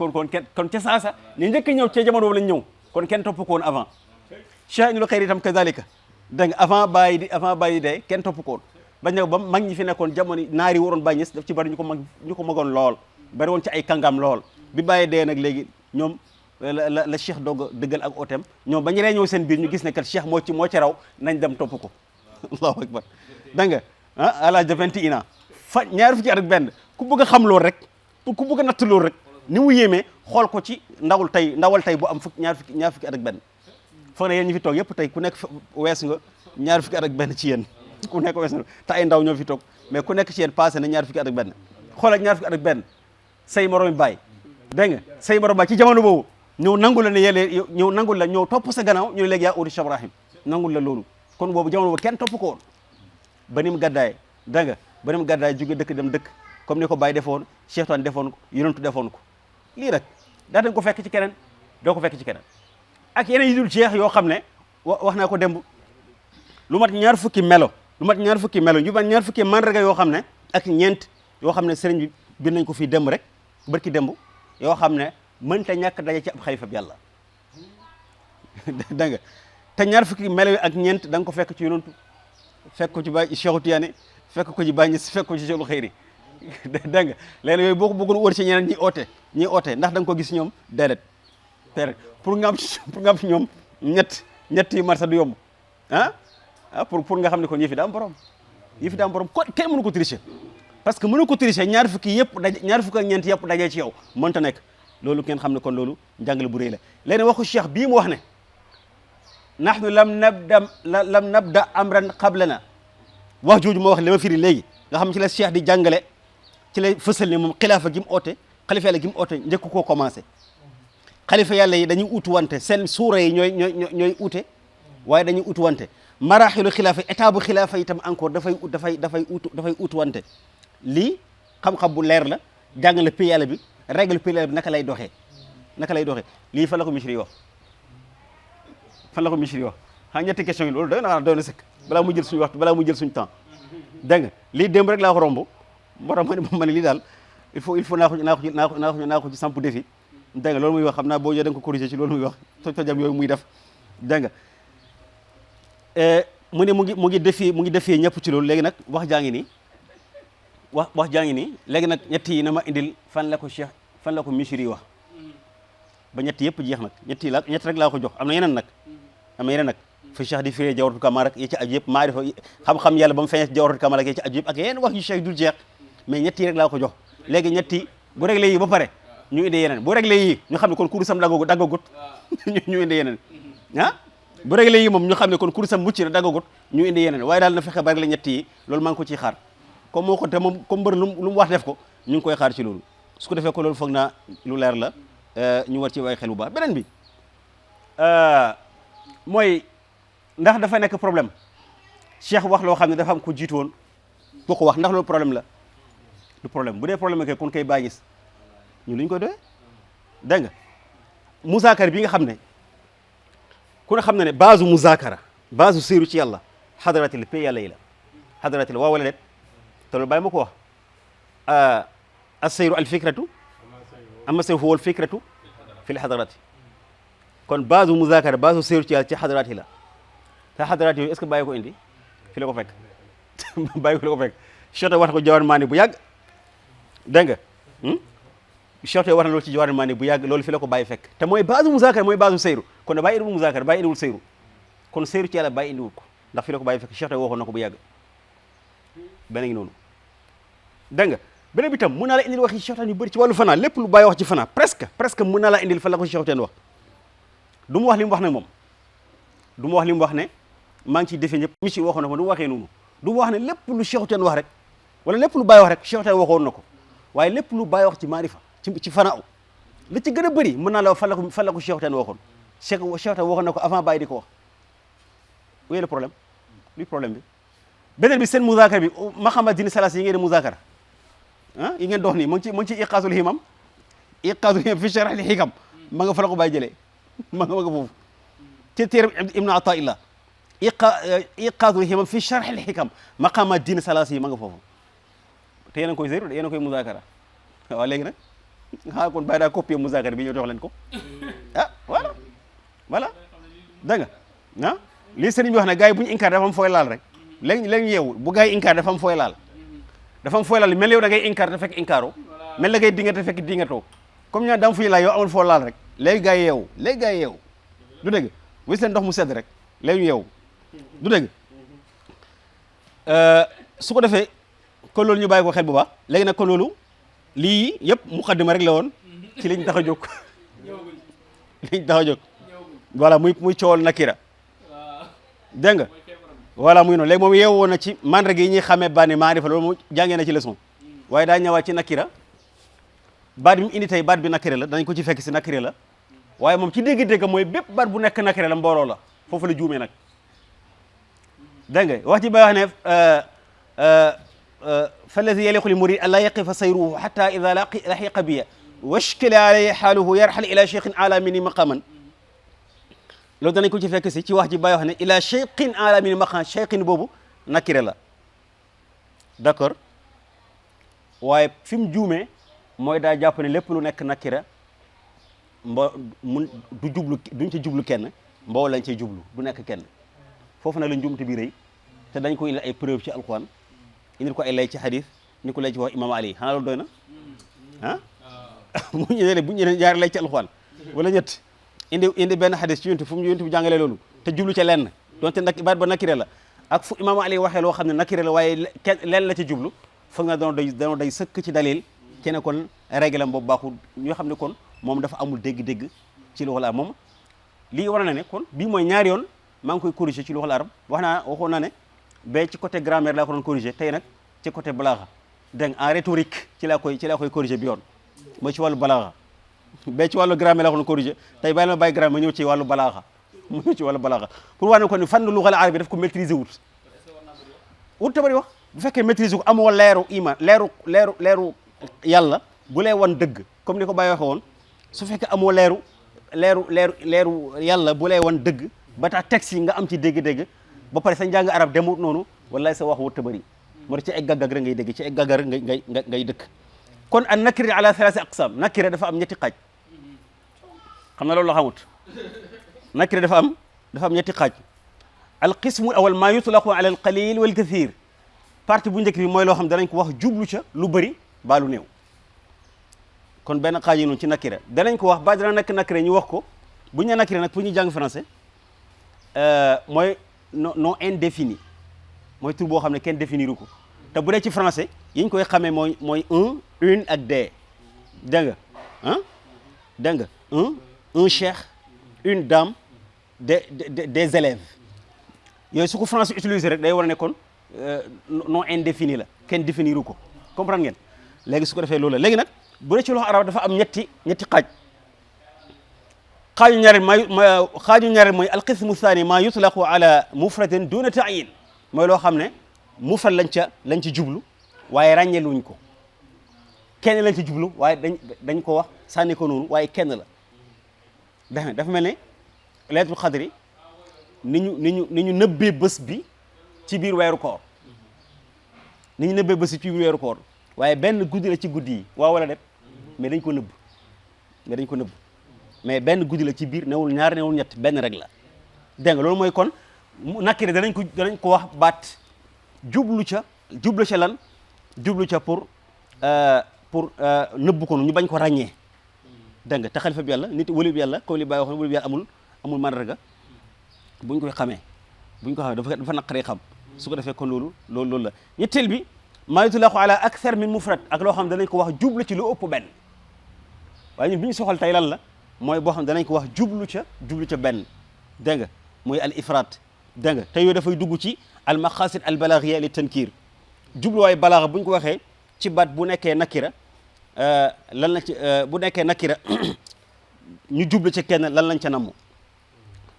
kon ca saasa ni njëkk ñëw ca jamono boobu lañ ñëw kon kenn topp ko woon avant Cheikh Ibnul Xayri itam kazalika dégg nga avant bàyyi dee kenn topp ko woon bañ ne ba mag ñi fi nekkoon jamono naari waroon bàyyi ñes daf ci bari ñu ko magoon lool bari woon ci ay kàngam lool bi bàyyi dee nag léegi ñoom la Cheikh doog a dëggal ak ootem ñoom ba ñu ree ñëw seen biir ñu gis ne kat Cheikh moo ci raw nañ dem topp ko allahu akbar dégg nga à l'âge de 21 ans ñaar fukki at ak benn ku bëgg a xam loolu rek ku bëgg a natt loolu rek ni mu yéemee xool ko ci ndawal tey bu am ñaar fukki at ak benn foog ne yéen ñi fi toog yëpp tey ku nekk wees nga ñaar fukki at ak benn ci yéen ku nekk wees nga te ay ndaw ñoo fi toog mais ku nekk ci yéen passé na ñaar fukki at ak benn xool ak ñaar fukki at ak benn say moromi baay dégg nga say morom baay ci jamono boobu ñëw nangul la ne yéen ñëw topp sa gannaaw ñu ne léegi yaa uti Cheikh Ibrahim nangul la loolu kon boobu jamono boobu kenn topp ko woon ba ni mu gàddaay dégg nga ba ni mu gàddaay jóge dëkk dem dëkk comme ni ko Baye defoon Cheikh Tijaan defoon ko yonentu defoon ko lii rek daa dañ ko fekk ci keneen doo ko fekk ci keneen ak yeneen yi dul jeex yoo xam ne wax naa ko démb lu mat ñaar fukki melo ñu mat ñaar fukki mandarga yoo xam ne ak ñeent yoo xam ne sëriñ bi bind nañ ko fii démb rek barki démb yoo xam ne mënta ñàkk daje ci ab xalifa bi yàlla dégg nga te ñaar fukki melo yi ak ñeent da nga ko fekk ci yonentu fekk ko ci Baye Cheikhu Tidiane fekk ko ci Baye Niass fekk ko ci Cheikhul Khayri dégg nga léegi yooyu boo ko bëggoon wër ci ñeneen ñi oote ndax da nga ko gis ñoom déedéet pour nga am ci ñoom ñett yi marsa du yomb pour nga xam ne kon yëf yi daa am borom kon kenn mënu ko tricher parce que mënu ko tricher ñaar fukki ak ñeent yëpp dajee ci yow mënta nekk loolu ngeen xam ne kon loolu njàngale bu rëy la léegi waxu cheikh bii mu wax ne nahnu lam nabda amran qablana wax jooju moo wax li ma firi léegi nga xam ci la cheikh di jàngale ci la fësal ne moom xilaafa gi mu oote xalifa yàlla gi mu oote njëkk koo commencé xalifa yàlla yi dañuy utuwante seen suura yi ñooy ute waaye dañuy utuwante maraxilu xilaafa état bu xilaafa itam encore dafay utuwante lii xam-xam bu leer la jàngale pays yàlla bi règle pays yàlla bi naka lay doxee lii fan la ko Misri wax xam ñetti question yi loolu doy na sëkk balaa mu jël suñu waxtu balaa mu jël suñu temps dégg nga lii démb rek laa ko romb moo tax ma ne lii daal il faut naa ko ci samp défi dégg nga loolu muy wax xam naa boo jëlee da nga ko corriger ci loolu muy wax tojam yooyu muy def dégg nga mu ne mu ngi defee ñëpp ci loolu léegi nag wax jaa ngi nii léegi nag ñett yi na ma indil fan la ko Misri wax ba ñett yëpp jeex nag ñett rek laa ko jox am na yeneen nag fi Cheikh di firee Jawharatul Kamal ak yi ci aju yëpp maarifa xam-xam yàlla ba mu feeñ ci Jawharatul Kamal ak yi ci aju yëpp ak yeneen wax yu Cheikh dul jeex mais ñett yi rek laa ko jox léegi ñett yi bu réglé yi ba pare ñu indi yeneen bu réglé yi ñu xam ne kon kurusam daggagut ñu indi yeneen bu réglé yi moom ñu xam ne kon kurusam mucc na daggagut ñu indi yeneen waaye daal na fexe ba réglé ñett yi loolu maa ngi ko ciy xaar comme moo ko te moom comme mbër lu mu wax def ko ñu ngi koy xaar ci loolu su ko defee ko loolu foog naa lu leer la ñu war ci way xel bu baax beneen bi mooy ndax dafa nekk problème Cheikh wax loo xam ne dafa am ko jiitu woon boo ko wax ndax loolu problème la du problème bu dee problème kay kon kay bàyyi gis ñu lu ñu koy doyee dégg nga muzaakara bi nga xam ne ku ne xam na ne base muzaakara base séeru ci yàlla xadaratil pay yàlla yi la xadaratil waaw wala déet te loolu bàyyi ma ko wax asseyru al fikratu ama seyru huwa al fikratu fi l xadarati kon base muzaakara base seeru ci yàlla ci xadaraat yi la te xadaraat yooyu est-ce que bàyyi ko indi fi la ko fekk bàyyi ko fi la ko fekk Cheikh wax na ko Jawahir Maani bu yàgg dégg nga Cheikh wax na loolu ci Jawahir Maani bu yàgg loolu fi la ko bàyyi fekk te mooy base muzaakara mooy base seyru kon da bàyyi indiwul muzaakara bàyyi indiwul seyru kon seyru ci yàlla bàyyi indiwul ko ndax fi la ko bàyyi fekk Cheikh waxoon na ko bu yàgg beneen ngi noonu dégg nga beneen bi tam mën naa la indil waxi Cheikh yu bëri ci wàllu fanaa lépp lu bàyyi wax ci fanaa presque mën naa la indil fa la ko Cheikh wax du mu wax li mu wax nag moom du mu wax li mu wax ne maa ngi ciy defee ñëpp mi ci waxoon na ko du mu waxee noonu du mu wax ne lépp lu Cheikh wax rek wala lépp lu bàyyi wax rek Cheikh waxoon na ko waaye lépp lu bàyyi wax ci maarifa ci fanaa li ci gën a bëri mën naa la fan la ko Cheikh waxoon Cheikh waxoon na ko avant bàyyi di ko wax où est le problème luy problème bi beneen bi seen muzaakara bi Muhammad dini salas yi ngeen di muzaakara ah yi ngeen dox nii mu ngi ci iqaasul himam fi sharh al hikam ma nga fa la ko bàyyi jëlee ma nga foofu ci téere Ibn Ataillah iqaasul himam fi sharh al hikam Muhammad dini salas yi ma nga foofu te yéen a koy zéro yéen a koy muzaakara waaw léegi nag xaa kon bàyyi daa copier muzaakara bi ñëw jox leen ko ah voilà dégg nga ah lii sëriñ bi wax ne gars yi bu ñu inkaar dafa am fooy laal rek léegi yeewu bu gars yi inkaar dafa am fooy laal mel yow da ngay inkaar te fekk inkaaroo mel la ngay dinga te fekk dingatoo comme ñaa dam fuy laal yow amul foo laal rek léegi gars yi yeewu du dëgg wis leen ndox mu sedd rek léegi ñu yeewu du dëgg su ko defee kon loolu ñu bàyyi ko xel bu baax léegi nag kon loolu lii yëpp muqaddima rek la woon ci liñ tax a jóg voilà muy coowal nakira dégg nga voilà muy noonu léegi moom yeewoon na ci mandarga yi ñuy xamee bànni maarifa loolu moom jàngee na ci leçon waaye daa ñëwaat ci nakira baat bi mu indi tey baat bi nakira la dañ ko ci fekk si nakira la waaye moom ci dégg-dégg mooy bépp baat bu nekk nakira la mbooloo la foofu la juumee nag dégg nga wax ci bay wax ne fallazi yaliqu li murid alla yaqifa sayruhu hatta ida laxiqa biya washkila alayhi xaaluhu yarxal ila cheikhin alamini maqaman loolu danañ ko ci fekk si ci wax ji bàyyi wax ne ila cheikhin alamini maqaman cheikhin boobu nakire la d'accord waaye fi mu juumee mooy daa jàpp ne lépp lu nekk nakira duñ ci jublu kenn mboo lañ cay jublu du nekk kenn foofu nag la njuumte bi rëy te dañ ko indi ay preuve ci alquran indil ko ay lay ci hadith ni ko lay ci wax imam ali xanaa loolu doy na ah bu ñu ne ñaari lay ci alquran wala ñett indi benn hadith ci yuntu fu mu yuntu bu jàngalee loolu te jublu ca lenn donte nag baat ba nakire la ak fu imam ali waxee loo xam ne nakire la waaye lenn la ci jublu foog nga danoo day sëkk ci dalil ci ne kon réglam boobu baaxul ñoo xam ne kon moom dafa amul dégg-dégg ci luxal arab moom lii war na ne kon bii mooy ñaari yoon maa ngi koy corriger ci luxal arab waxoon naa ne ba ci côté grammaire laa ko doon corriger tey nag ci côté balaaxa dégg en rhétorique ci laa koy corriger bi yoon mooy ci wàllu balaaxa ba ci wàllu grammaire laa ko doon corriger tey bàyyi ma bàyyi grammaire ma ñëw ci wàllu balaaxa pour wax ne ko ni fan luxal arab bi daf ko maîtriser wut te bari wax bu fekkee maîtriser ko amoo leeru iman leeru yàlla bu lay wan dëgg comme ni ko Baye waxee woon su fekkee amoo leeru yàlla bu lay wan dëgg ba tax texte yi nga am ci dégg-dégg ba pare sa njàng arab demut noonu wallahi sa wax wut te bari moo tax ci ay gàggag rek ngay dégg ci ay gàggag rek ngay dëkk kon an nakira ala thalathi aqsam nakira dafa am ñetti xaaj xam na loolu la xamut nakira dafa am ñetti xaaj al qismu awal ma yutlaqu ala al qalil wal kathir partie bu njëkk bi mooy loo xam danañ ko wax jublu ca lu bëri baa lu néew kon benn xaaj yi noonu ci nakira danañ ko wax ba dana nekk nakira ñu wax ko bu ñu nee nakira nag pour ñu jàng français mooy non indéfini mooy tur boo xam ne kenn définiru ko te bu dee ci français yi ñu koy xamee mooy un une ak des dégg nga ah dégg nga un cheikh une dame des élèves yooyu su ko français utiliser rek day war a ne kon non indéfini la kenn définiru ko comprendre ngeen léegi su ko defee loolu la léegi nag bu dee ci loxo arab dafa am ñetti xaaj xaaju ñaareel mooy alqismu thani ma yutlaqu ala mufradin duna ta'yin mooy loo xam ne mufrad lañ ci jublu waaye ràññeeluñ ko kenn lañ ci jublu waaye dañ ko wax sànni ko noonu waaye kenn la dafa mel ne laylatul xadri ni ñu nëbbee bés bi ci biir weeru koor waaye benn guddi la ci guddi yi waaw wala det mais dañ ko nëbb mais benn guddi la ci biir newul ñaar newul ñett benn rek la dégg nga loolu mooy kon nakira danañ ko wax baat jublu ca lan jublu ca pour nëbbu ko ñu bañ ko ràññee dégg nga te xalifa bi yàlla nit wali bi yàlla comme li Baye wax wali bi yàlla amul mandarga buñ ko xamee dafa naqaree xam su ko defee kon loolu la ñetteel bi maa yutlaqu ala akthar min mufrad ak loo xam danañ ko wax jublu ci lu ëpp benn waaye ñun bi ñu soxal tey lan la mooy boo xam danañ ko wax jublu ca benn dégg nga muy al ifrat dégg nga te yooyu dafay dugg ci al maqasid al balaghiya li tankir jubluwaay balaaxa bu ñu ko waxee ci baat bu nekkee nakira lan la ci bu nekkee nakira ñu jublu ca kenn lan lañ ca namm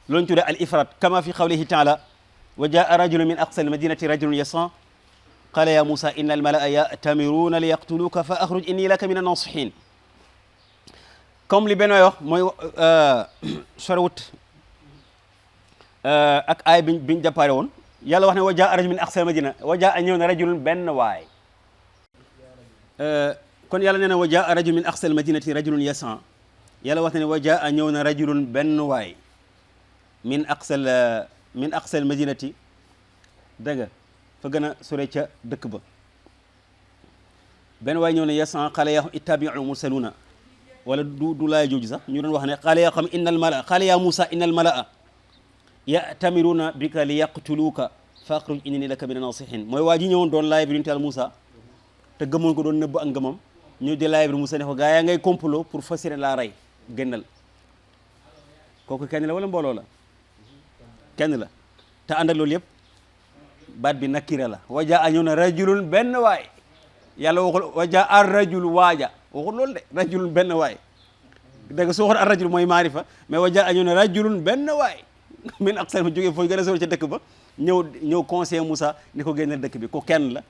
loolu ñu tuddee al ifrat kama fi qawlihi taala wa jaa rajulun min aqsa al madinati rajulun yas'a qala ya musa inna al malaa ya'tamiruna li yaqtuluka fa akhruj inni laka min an-nasihin comme li benn wax mooy sorewut ak aay biñ déparé woon yàlla wax ne wa jaa rajulun min aqsa al madina wa jaa ñëw na rajulun benn waay kon yàlla nee na wa jaa rajulun min aqsa al madinati rajulun yas'a yàlla wax ne wa jaa ñëw na rajulun benn waay min aqsa al madinati dégg nga fa gën a sore ca dëkk ba benn waay ñëw ne yas'a qala ya ittabi'u mursaluna wala du laay jooju sax ñu doon wax ne qala ya qawmi innal malaa qala ya musa innal malaa ya'tamiruna bika li yaqtuluka fa akhruj inni laka mina nasihin mooy waa ji ñëwoon doon laay bi yonent Yàlla Musa te gëmoon ko doon nëbb ak ngëmam ñu di laay bi Musa ne ko gaa yaa ngay complot pour fas yéene laa rey génnal kooku kenn la wala mbooloo la kenn la te ànd ak loolu yëpp baat bi nakira la wajaa ñëw na rajulun benn waay yàlla waxul wajaa ar rajul waaja waxul loolu de rajulun benn waay dégg nga su waxoon ar rajul mooy maarifa mais wajaa ñëw na rajulun benn waay min aqsal ma jógee fooy gën a sori ca dëkk ba ñëw conseiller Moussa ni ko génneel dëkk bi ko kenn la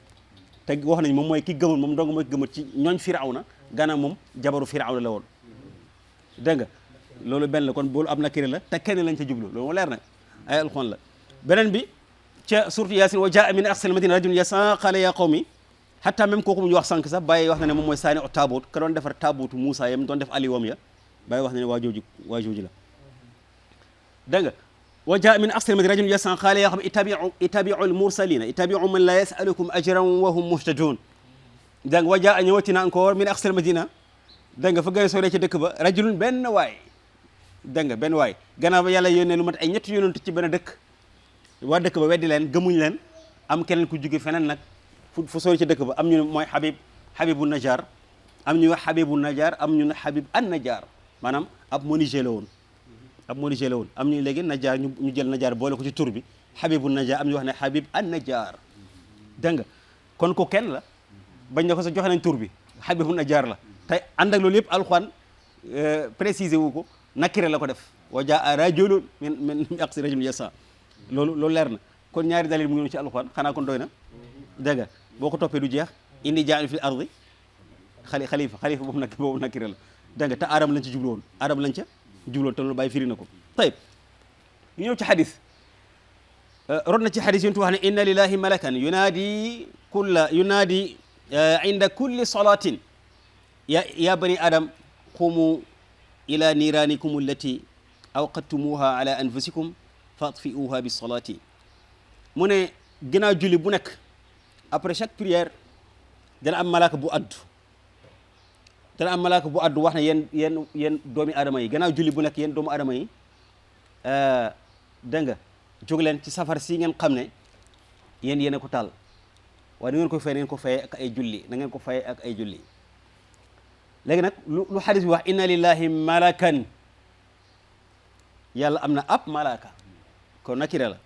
te wax nañ moom mooy ki gëmoon moom dong mooy ki gëmoon ci ñooñ Firawna gannaaw moom jabaru Firawna la woon dégg nga loolu benn la kon boolu am nakira la te kenn lañ ca jublu loolu moo leer na ay alxuraan la beneen bi ca surtout Yaasin wa jaa min aqsal madina rajulun yas'a qala ya qawmi hatta même kooku mu ñu wax sànq sax Baye wax na ne moom mooy saani o taabut ka doon defar taabutu Moussa yam doon def aliwoom ya Baye wax na ne waa jooju la dégg nga wa jaa min aqsal madina rajulun yas'a qala ya qawmi ittabi'u al mursalina ittabi'u man la yas'alukum ajran wa hum muhtadun dégg nga wa jaa ñëwatina encore min aqsal madina dégg nga fa gën a sore ca dëkk ba rajulun benn waay dégg nga benn waay gannaaw ba yàlla yónnee lu mat ay ñetti yonent ci benn dëkk waa dëkk ba weddi leen gëmuñ leen am keneen ku jóge feneen nag fu sori ci dëkk ba am ñu ne mooy Habibu Najar am ñu wax Habibu Najar am ñu ne Habib an Najar maanaam ab menuisier la woon am ñu léegi Najar ñu jël Najar boole ko ci tur bi Habibu Najar am ñu wax ne Habib an Najar dégg nga kon ko kenn la bañ na ko sax joxe nañ tur bi Habibu Najar la te ànd ak loolu yëpp alxuraan préciser wu ko nakira la ko def wa jaa rajulun min aqsa rajulun yas'a loolu leer na kon ñaari dalil mu ngi ci alxuraan xanaa kon doy na dégg nga boo ko toppee du jeex indi jaa'il fil ardi xalifa boobu nakira la dégg nga te aadama lañ ci jublu woon te loolu bàyyi firi na ko tayib ñu ñëw ci xadis rod na ci xadis yontu wax ne inna lillahi malakan yunaadi inda kulli salatin ya bani adam qumu ila niranikum allati awqadtumuha ala anfusikum fatfi'uha bis salati mu ne ginnaaw julli bu nekk après chaque prière dana am malaaka bu addu wax ne yéen doomi aadama yi gannaaw julli bu nekk yéen doomu aadama yi dégg nga jóg leen ci safar si ngeen xam ne yéen a ko taal waaye na ngeen ko fay ak ay julli na ngeen ko fay ak ay julli léegi nag lu xadis bi wax inna lillahi malakan yàlla am na ab malaaka kon nakira la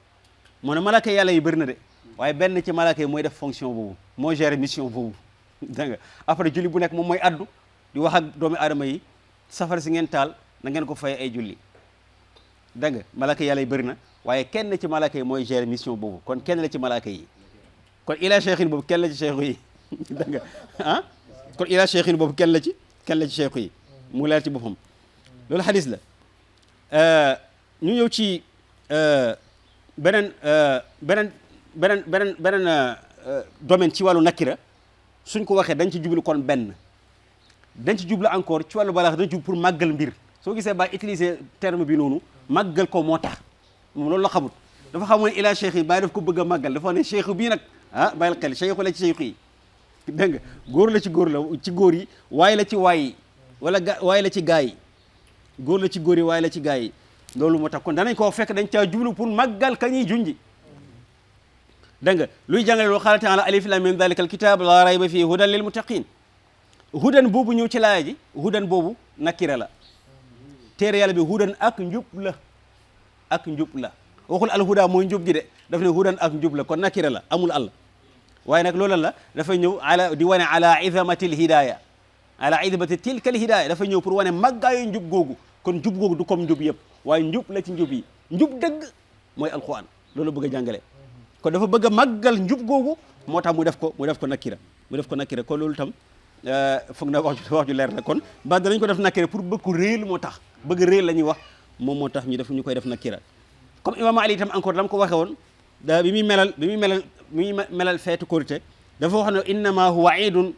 moo ne malaaka yàlla yi bëri na de waaye benn ci malaaka yi mooy def fonction boobu moo gérer mission boobu dégg nga après julli bu nekk moom mooy addu di wax ak doomi aadama yi safar si ngeen taal na ngeen ko fay ay julli dégg nga malaaka yàlla yi bëri na waaye kenn ci malaaka yi mooy gérer mission boobu kon kenn la ci malaaka yi kon ila cheikhin boobu kenn la ci cheikhu yi dégg nga ah kon ila cheikhin boobu kenn la ci cheikhu yi mu leer ci boppam loolu xadis la ñu ñëw ci beneen domaine ci wàllu nakira suñ ko waxee dañ ci jublu kon benn dañ ci jublu encore ci wàllu balaax dañ ci jublu pour màggal mbir soo gisee Baay utiliser terme bi noonu màggal ko moo tax moom loolu la xamut dafa xamoon ila cheikh yi Baay daf ko bëgg a màggal dafa ne cheikh bii nag bàyyil xel cheikh la ci cheikh yi dégg nga góor la ci góor yi waaye la ci waay yi wala waaye la ci gaa yi góor la ci góor yi waaye la ci gaa yi loolu moo tax kon danañ koo fekk dañ caa jublu pour màggal ka ñuy junji dégg nga luy jàngale loolu xaala taala alif lam mim dalika alkitab la rayba fii hudan lil muttaqin hudan boobu ñëw ci laaya ji hudan boobu nakira la téere yàlla bi hudan ak njub la waxul alhuda mooy njub gi de daf ne hudan ak njub la kon nakira la amul àll waaye nag loolu la dafay ñëw ala di wane ala izamatil hidaya ala izamati tilka al hidaya dafay ñëw pour wane màggaayu njub googu kon njub googu du comme njub yëpp waaye njub la ci njub yi njub dëgg mooy alquran loolu bëgg a jàngale kon dafa bëgg a màggal njub googu moo tax mu def ko nakira kon loolu tam foog na wax ju leer la kon ba danañ ko def nakira pour bëgg ko réel moo tax bëgg réel la ñuy wax moom moo tax ñu koy def nakira comme imam Ali itam encore dama ko waxe woon bi muy melal feetu korité dafa wax ne innama huwa iidun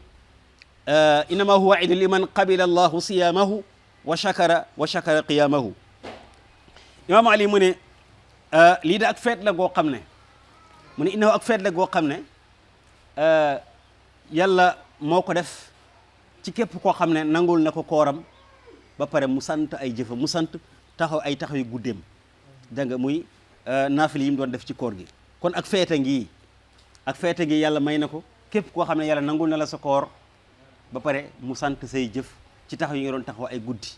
liman qabila allahu siyamahu wa shakara qiyamahu imam Ali mu ne lii da ak feet la goo xam ne mu ne innahu ak feet la goo xam ne yàlla moo ko def ci képp koo xam ne nangul na ko kooram ba pare mu sant ay jëfa mu sant taxaw yu guddeem dégg nga muy naafil yi mu doon def ci koor gi kon ak feete ngi yàlla may na ko képp koo xam ne yàlla nangul na la sa koor ba pare mu sant say jëf ci taxaw yi nga doon taxaw ay guddi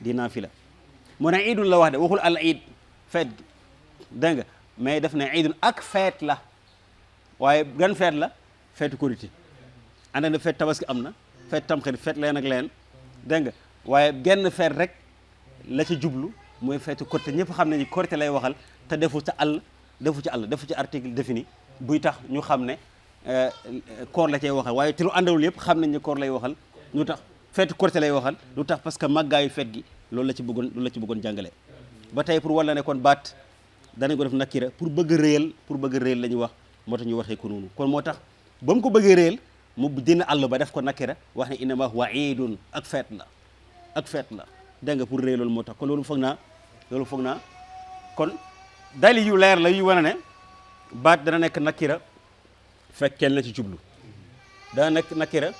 di naafila mu ne iidun la wax de waxul al iid feet gi dégg nga mais def ne iidun ak feet la waaye gan feet la feetu korité ànd na feet tabaski am na feet tamxarit feet leen ak leen dégg nga waaye genn feet rek la ci jublu mooy feetu korité ñëpp xam nañu korité lay waxal te defu ci article défini buy tax ñu xam ne koor la cay waxal waaye te lu àndalul yëpp xam nañ ne koor lay waxal lu tax feetu korité lay waxal lu tax parce que màggaayu feet gi loolu la ci bëggoon jàngale ba tey pour wala ne kon baat danañ ko def nakira pour bëgg réel la ñuy wax moo tax ñu waxee ko noonu kon moo tax ba mu ko bëggee réel mu dina àll ba def ko nakira wax ne innama huwa iidun ak feet la dégg nga pour réel loolu moo tax kon loolu foog naa kon dali yu leer la yu wane ne baat dana nekk nakira fekk kenn la ci jublu dana nekk nakira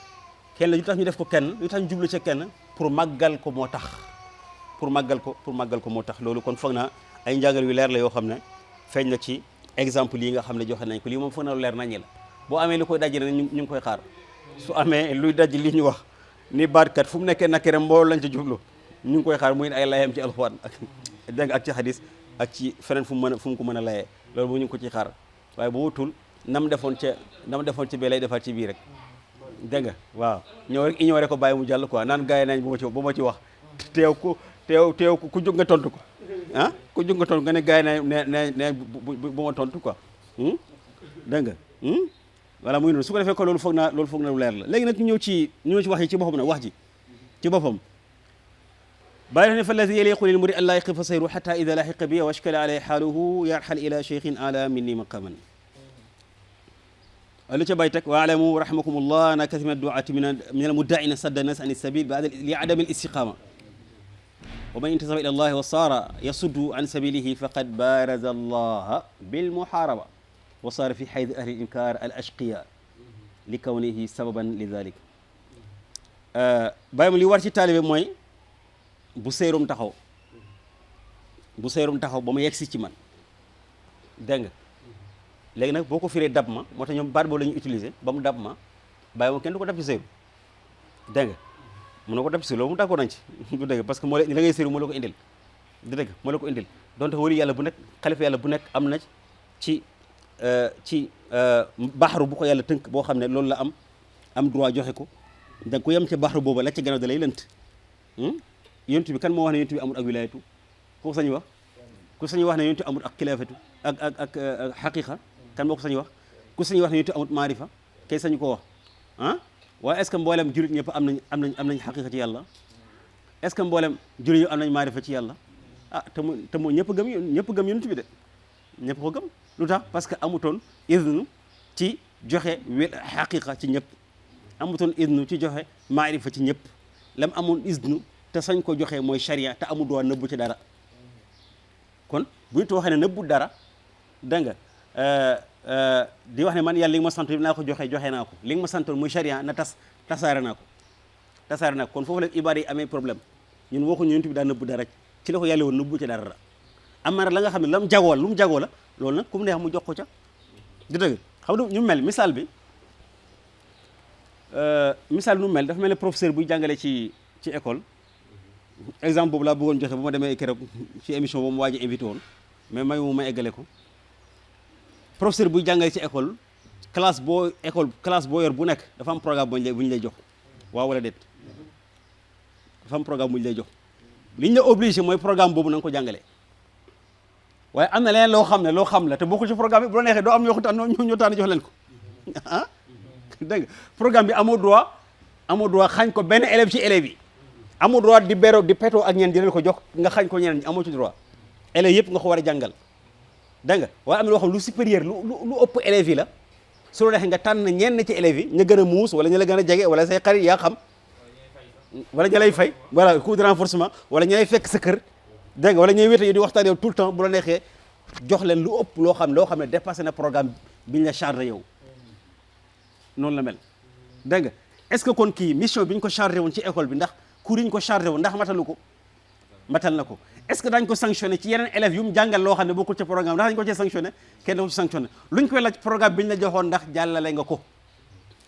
kenn la yu tax ñu def ko kenn yu tax ñu jublu ci kenn pour màggal ko moo tax loolu kon foog naa ay njàngal yu leer la yoo xam ne feeñ na ci exemple yi nga xam ne joxe nañ ko lii moom foog na lu leer nañi la boo amee lu koy daj rek ñu ngi koy xaar su amee luy daj li ñu wax ni baatkat fu mu nekkee nakira mbooloo lañ ci jublu ñu ngi koy xaar muy ay layam ci alxuraan ak dégg nga ak ci xadis ak ci feneen fu mu ko mën a layee loolu bu ñu ngi ko ci xaar waaye bu wutul nam defoon ci bee lay defaat ci bii rek dégg nga waaw ñëw rek ignoré ko bàyyi mu jàll quoi naan gars yi nañ bu ma ci wax teew ku jóg nga tontu ko ku jóg nga tontu nga ne gars yi ne bu ma tontu quoi dégg nga voilà muy noonu su ko defee ko loolu foog na lu leer la léegi nag ñu ñëw ci wax yi ci boppam nag wax ji ci boppam bàyyi def ne fa alladi yaliqu lil murid an laa yaqifa sayru xata ida laxiqa bi wa ashkala alayhi xaaluhu yarxal ila cheikhin ala minni maqaman lu ca bay teg wa alamu rahimakumullah ana kathir min adduati min al muddaina sadda nas an sabil li adami al istiqama wa man intasaba ila allahi wa saara yasuddu an sabilihi faqad baraza allaha bil muharaba wa saara fi xaydi ahli al inkar al ashqiya li kawnihi sababan li dalik bàyyi mu li war ci taalibe mooy bu seyrum taxaw ba mu yegsi ci man dégg nga léegi nag boo ko firee dab ma moo tax ñoom baat boobu la ñuy utiliser ba mu dab ma bàyyi moom kenn du ko dab ci seyru dégg nga mun na ko dab ci seyru loolu mu d'accord nañ ci du dégg parce que moo la ngay seyru moo la ko indil du dégg moo la ko indil donte wali yàlla bu nekk xalifa yàlla bu nekk am na ci baxaru bu ko yàlla tënk boo xam ne loolu la am droit joxe ko da ku yem ca baxaru booba la ca gannaaw da lay lënt yonent bi kan moo wax ne yonent bi amul ak wilayatu ku sañu wax ne yonent bi amul ak xilaafatu ak xaqiqa kan moo ko sañu wax ku sañu wax ne yonent bi amul maarifa kay sañu ko wax waaye est-ce que mboolem jullit ñëpp am nañ xaqiqa ci yàlla est-ce que mboolem jullit ñëpp am nañ maarifa ci yàlla te mu ñëpp gëm yonent bi de ñëpp ko gëm lu tax parce que amutoon idnu ci joxe xaqiqa ci ñëpp amutoon idnu ci joxe maarifa ci ñëpp lam amoon idnu te sañ ko joxe mooy charia te amul droit nëbbu ci dara kon bu ñu waxee ne nëbbu dara dégg nga di wax ne man yàlla li nga ma sant naa ko joxe naa ko li nga ma santoon muy charia na tasaare naa ko kon foofu la ibaada yi amee problème ñun waxuñu yonent bi daa nëbbu dara ci la ko yàlla woon nëbbu ci dara am na la nga xam ne lu mu jagoo la loolu nag ku mu neex mu jox ko ca di dëgg xam nga ñu mel misaal bi nu mel dafa mel ne professeur buy jàngale ci école exemple boobu laa bëggoon joxe bu ma demee keroog ci émission boobu mu waaj a invité woon mais ma eggale ko professeur buy jàngale ci école classe boo yor bu nekk dafa am programme bu ñu lay jox waaw wala déet dafa am programme bu ñu lay jox li ñu la obligé mooy programme boobu na nga ko jàngale waaye am na leneen loo xam la te bokkul ci programme bi bu la neexee doo am ñoo tànn jox leen ko ah dégg nga programme bi amoo droit xañ ko benn élève ci élèves yi amoo droit di petoo ak ñeen di leen ko jox nga xañ ko ñeneen ñi amoo ci droit élèves yëpp nga ko war a jàngal dégg nga waaye am na loo xam lu supérieur lu ëpp élèves yi la su la neexee nga tànn ñenn ci élèves yi ña gën a muus wala ña la gën a jege wala say xarit yaa xam wala ña lay fay voilà cours de renforcement wala ña lay fekk sa kër dégg nga wala ñuy wéete yow di waxtaan yow tout le temps bu la neexee jox leen lu ëpp loo xam ne dépassé na programme bi ñu la chargé yow noonu la mel dégg nga est-ce que kon kii mission bi ñu ko chargé woon ci école bi ndax cours yi ñu ko chargé woon ndax matal na ko est-ce que dañ ko sanctionné ci yeneen élèves yu mu jàngal loo xam ne bokkul ci programme ndax dañ ko ci sanctionné kenn ko ci sanctionné luñ koy laaj programme bi ñu la joxoon ndax jàllale nga ko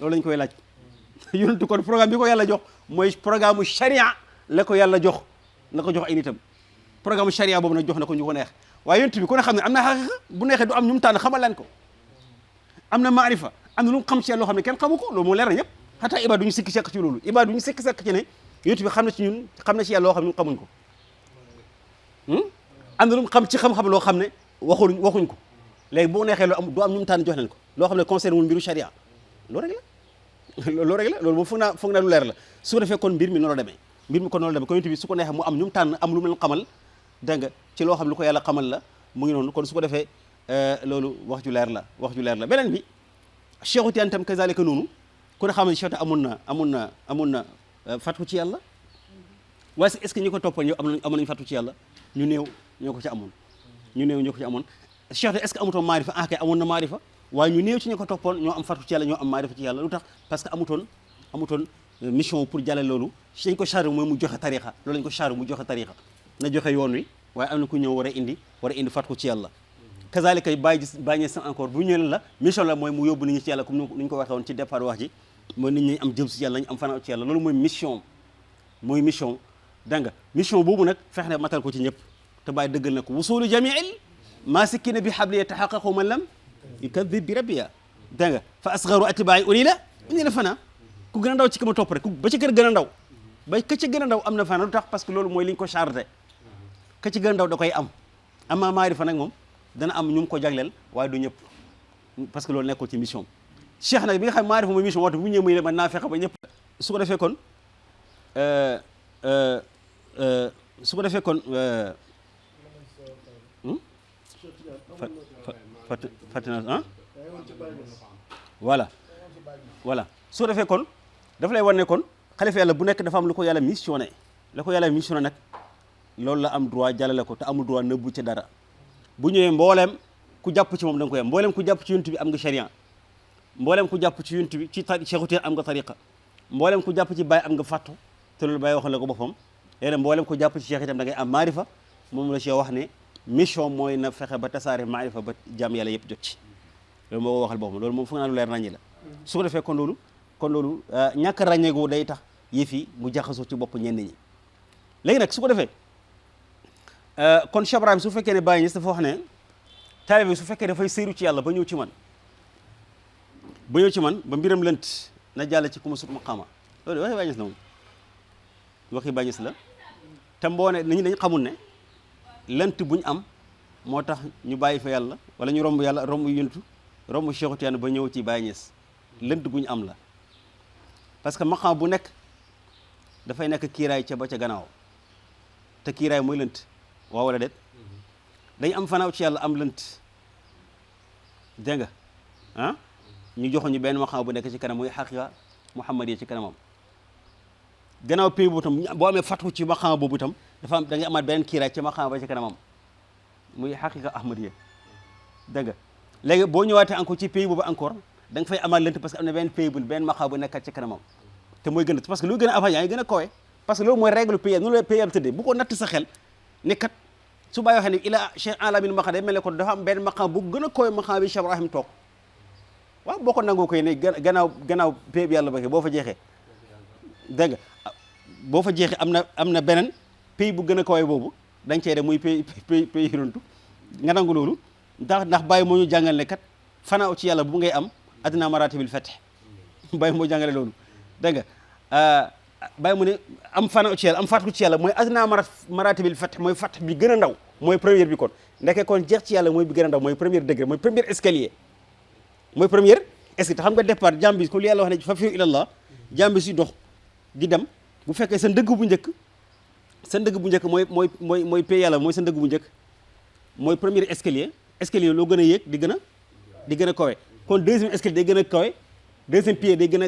loolu lañ koy laaj yonentu kon programme bi ko yàlla jox mooy programme charia la ko yàlla jox na ko jox ay nitam programme charia boobu nag jox na ko ñu ko neex waaye yonent bi ku ne xam ne am na xaqiqa bu neexee du am ñu mu tànn xamal leen ko am na maarifa am na lu mu xam ci loo xam ne kenn xamu ko loolu moo leer na ñëpp xataa ibaad duñu sikki sekk ci loolu ibaad duñu sikki sekk ci ne yonent bi xam na ci ñun xam na ci yàlla loo xam ne ñun xamuñ ko am na lu mu xam ci xam-xam loo xam ne waxuñ ko léegi boo neexee loolu du am ñu mu tànn jox leen ko loo xam ne concerne wul mbiru charia loolu rek la loolu moom foog naa lu leer la su ko defee kon mbir mi noonu la demee kon yonent bi su ko neexee mu am ñu mu tànn am lu mu leen xamal dégg nga ci loo xam lu ko yàlla xamal la mu ngi noonu kon su ko defee loolu wax ju leer la beneen bi Cheikhu Tijaan tam kazalika noonu ku ne xam ne Cheikh amoon na fatu ci yàlla waaye est-ce que ñi ko toppoon yow amoon nañu fatu ci yàlla ñu néew ñoo ko ci amoon Cheikh est-ce que amutoon maarifa kay amoon na maarifa waaye ñu néew ci ñi ko toppoon ñoo am fatu ci yàlla ñoo am maarifa ci yàlla lu tax parce que amutoon mission pour jàlle loolu dañ ko chargé mooy mu joxe tariqa loolu lañ ko chargé mu joxe tariqa na joxe yoon wi waaye am na ku ñëw war a indi fatu ci yàlla kazalika bàyyi sa encore bu ñëwee la mission la mooy mu yóbbu nit ñi ci yàlla comme ni ñu ko waxee woon ci départ wax ji mooy nit ñi am jëm ci yàlla ñu am fanaaw ci yàlla loolu mooy mission dégg nga mission boobu nag fexe na matal ko ci ñëpp te bàyyi dëggal na ko wusulu jamiil maasikina bi habliya taxaqaqu man lam yukadib bi rabbiya dégg nga fa asgaru atbaai ulila indi la fana ku gën a ndaw ci ka ma topp rek ba ci kër gën a ndaw ba ka ci gën a ndaw am na fana lu tax parce que loolu mooy li ñu ko chargé ka ci gën a ndaw da koy ama maarifa nag moom dana am ñu ko jagleel waaye du ñëpp parce que loolu nekkul ci mission cheikh nag bi nga xam maarifa mooy mission waxtu bu ñëwee muy man naa fexe ba ñëpp su ko defee kon fatina voilà su ko defee kon dafa lay wan ne kon xalifa yàlla bu nekk dafa am lu ko yàlla missionné la ko yàlla missionné nag loolu la am droit jàllale ko te amul droit nëbbu ci dara bu ñëwee mbooleem ku jàpp ci moom da nga koy am mbooleem ku jàpp ci yonent bi am nga sharia mbooleem ku jàpp ci yonent bi ci Cheikhu Tijaan am nga tariqa mbooleem ku jàpp ci Baay am nga fàttu te loolu Baay waxoon la ko boppam léeg-léeg mbooleem ku jàpp ci Cheikh itam da ngay am maarifa moom la Cheikh wax ne mission mooy na fexe ba tasaare maarifa ba jàmm yàlla yëpp jot ci loolu moo ko waxal boppam loolu moom foog naa lu leer nañi la su ko defee kon loolu ñàkk ràññeeku day tax yëf yi mu jaxasoo ci bopp ñenn ñi léegi nag su ko defee kon Cheikh Ibrahim su fekkee ne Baye Niass dafa wax ne taalibe bi su fekkee dafay séeru ci yàlla ba ñëw ci man ba mbiram lënt na jàll ci ku ma sut maqaama loolu waxi Baye Niass la moom waxi Baye Niass la te mboone nit ñi dañ xamul ne lënt buñ am moo tax ñu bàyyi fa yàlla wala ñu romb yàlla romb yuntu romb Cheikhu Tijaan ba ñëw ci Baye Niass lënt buñ am la parce que maqaam bu nekk dafay nekk kiiraay ca ba ca gannaaw te kiiraay mooy lënt waaw wala déet dañ am fanaaw ci yàlla am lënt dégg nga ñu joxoon ñu benn maqaam bu nekk ci kanam muy xaqiqa muhammad yi ci kanamam gannaaw pay boobu tam boo amee fatu ci maqaama boobu itam dafa am da ngay amaat beneen kiiraay ci maqaama ba ci kanamam muy xaqiqa ahmadiyya dégg nga léegi boo ñëwaatee encore ci pays boobu encore da nga fay amaat lënt parce que am na benn pays bu benn maqaama bu nekkat ci kanamam te mooy gën a parce que lu gën a avant yaa ngi gën a kawe parce que loolu mooy règle pays noonu la pays am tëddee bu ko natt sa xel ne kat su bàyyi waxee ne ila cheikh alamin maqaam day mel ne ko dafa am benn maqaam bu gën a kawe maqaam bi Cheikh Ibrahim toog waaw boo ko nangoo koy ne gannaaw pays bi yàlla ba boo fa jeexee dégg nga boo fa jeexee am na beneen pays bu gën a kawe boobu dañ cey de muy pays runtu nga nangu loolu ndax bàyyi moo ñu jàngal ne kat fanaaw ci yàlla bu ngay am adna maratibil fath bàyyi moo jàngale loolu dégg nga bàyyi mu ne am fanaaw ci yàlla am fatku ci yàlla mooy adna maratibil fath mooy fath bi gën a ndaw mooy première bi kon ndeke kon jeex ci yàlla mooy bi gën a ndaw mooy premier degré mooy premier escalier mooy première escalier te xam nga départ jàmm bi ko li yàlla wax ne fa fiu ilallah jàmm bi si dox di dem bu fekkee sa ndëgg bu njëkk mooy pay yàlla mooy sa ndëgg bu njëkk mooy premier escalier loo gën a yéeg di gën a kawe kon deuxième escalier day gën a kawe deuxième pied day gën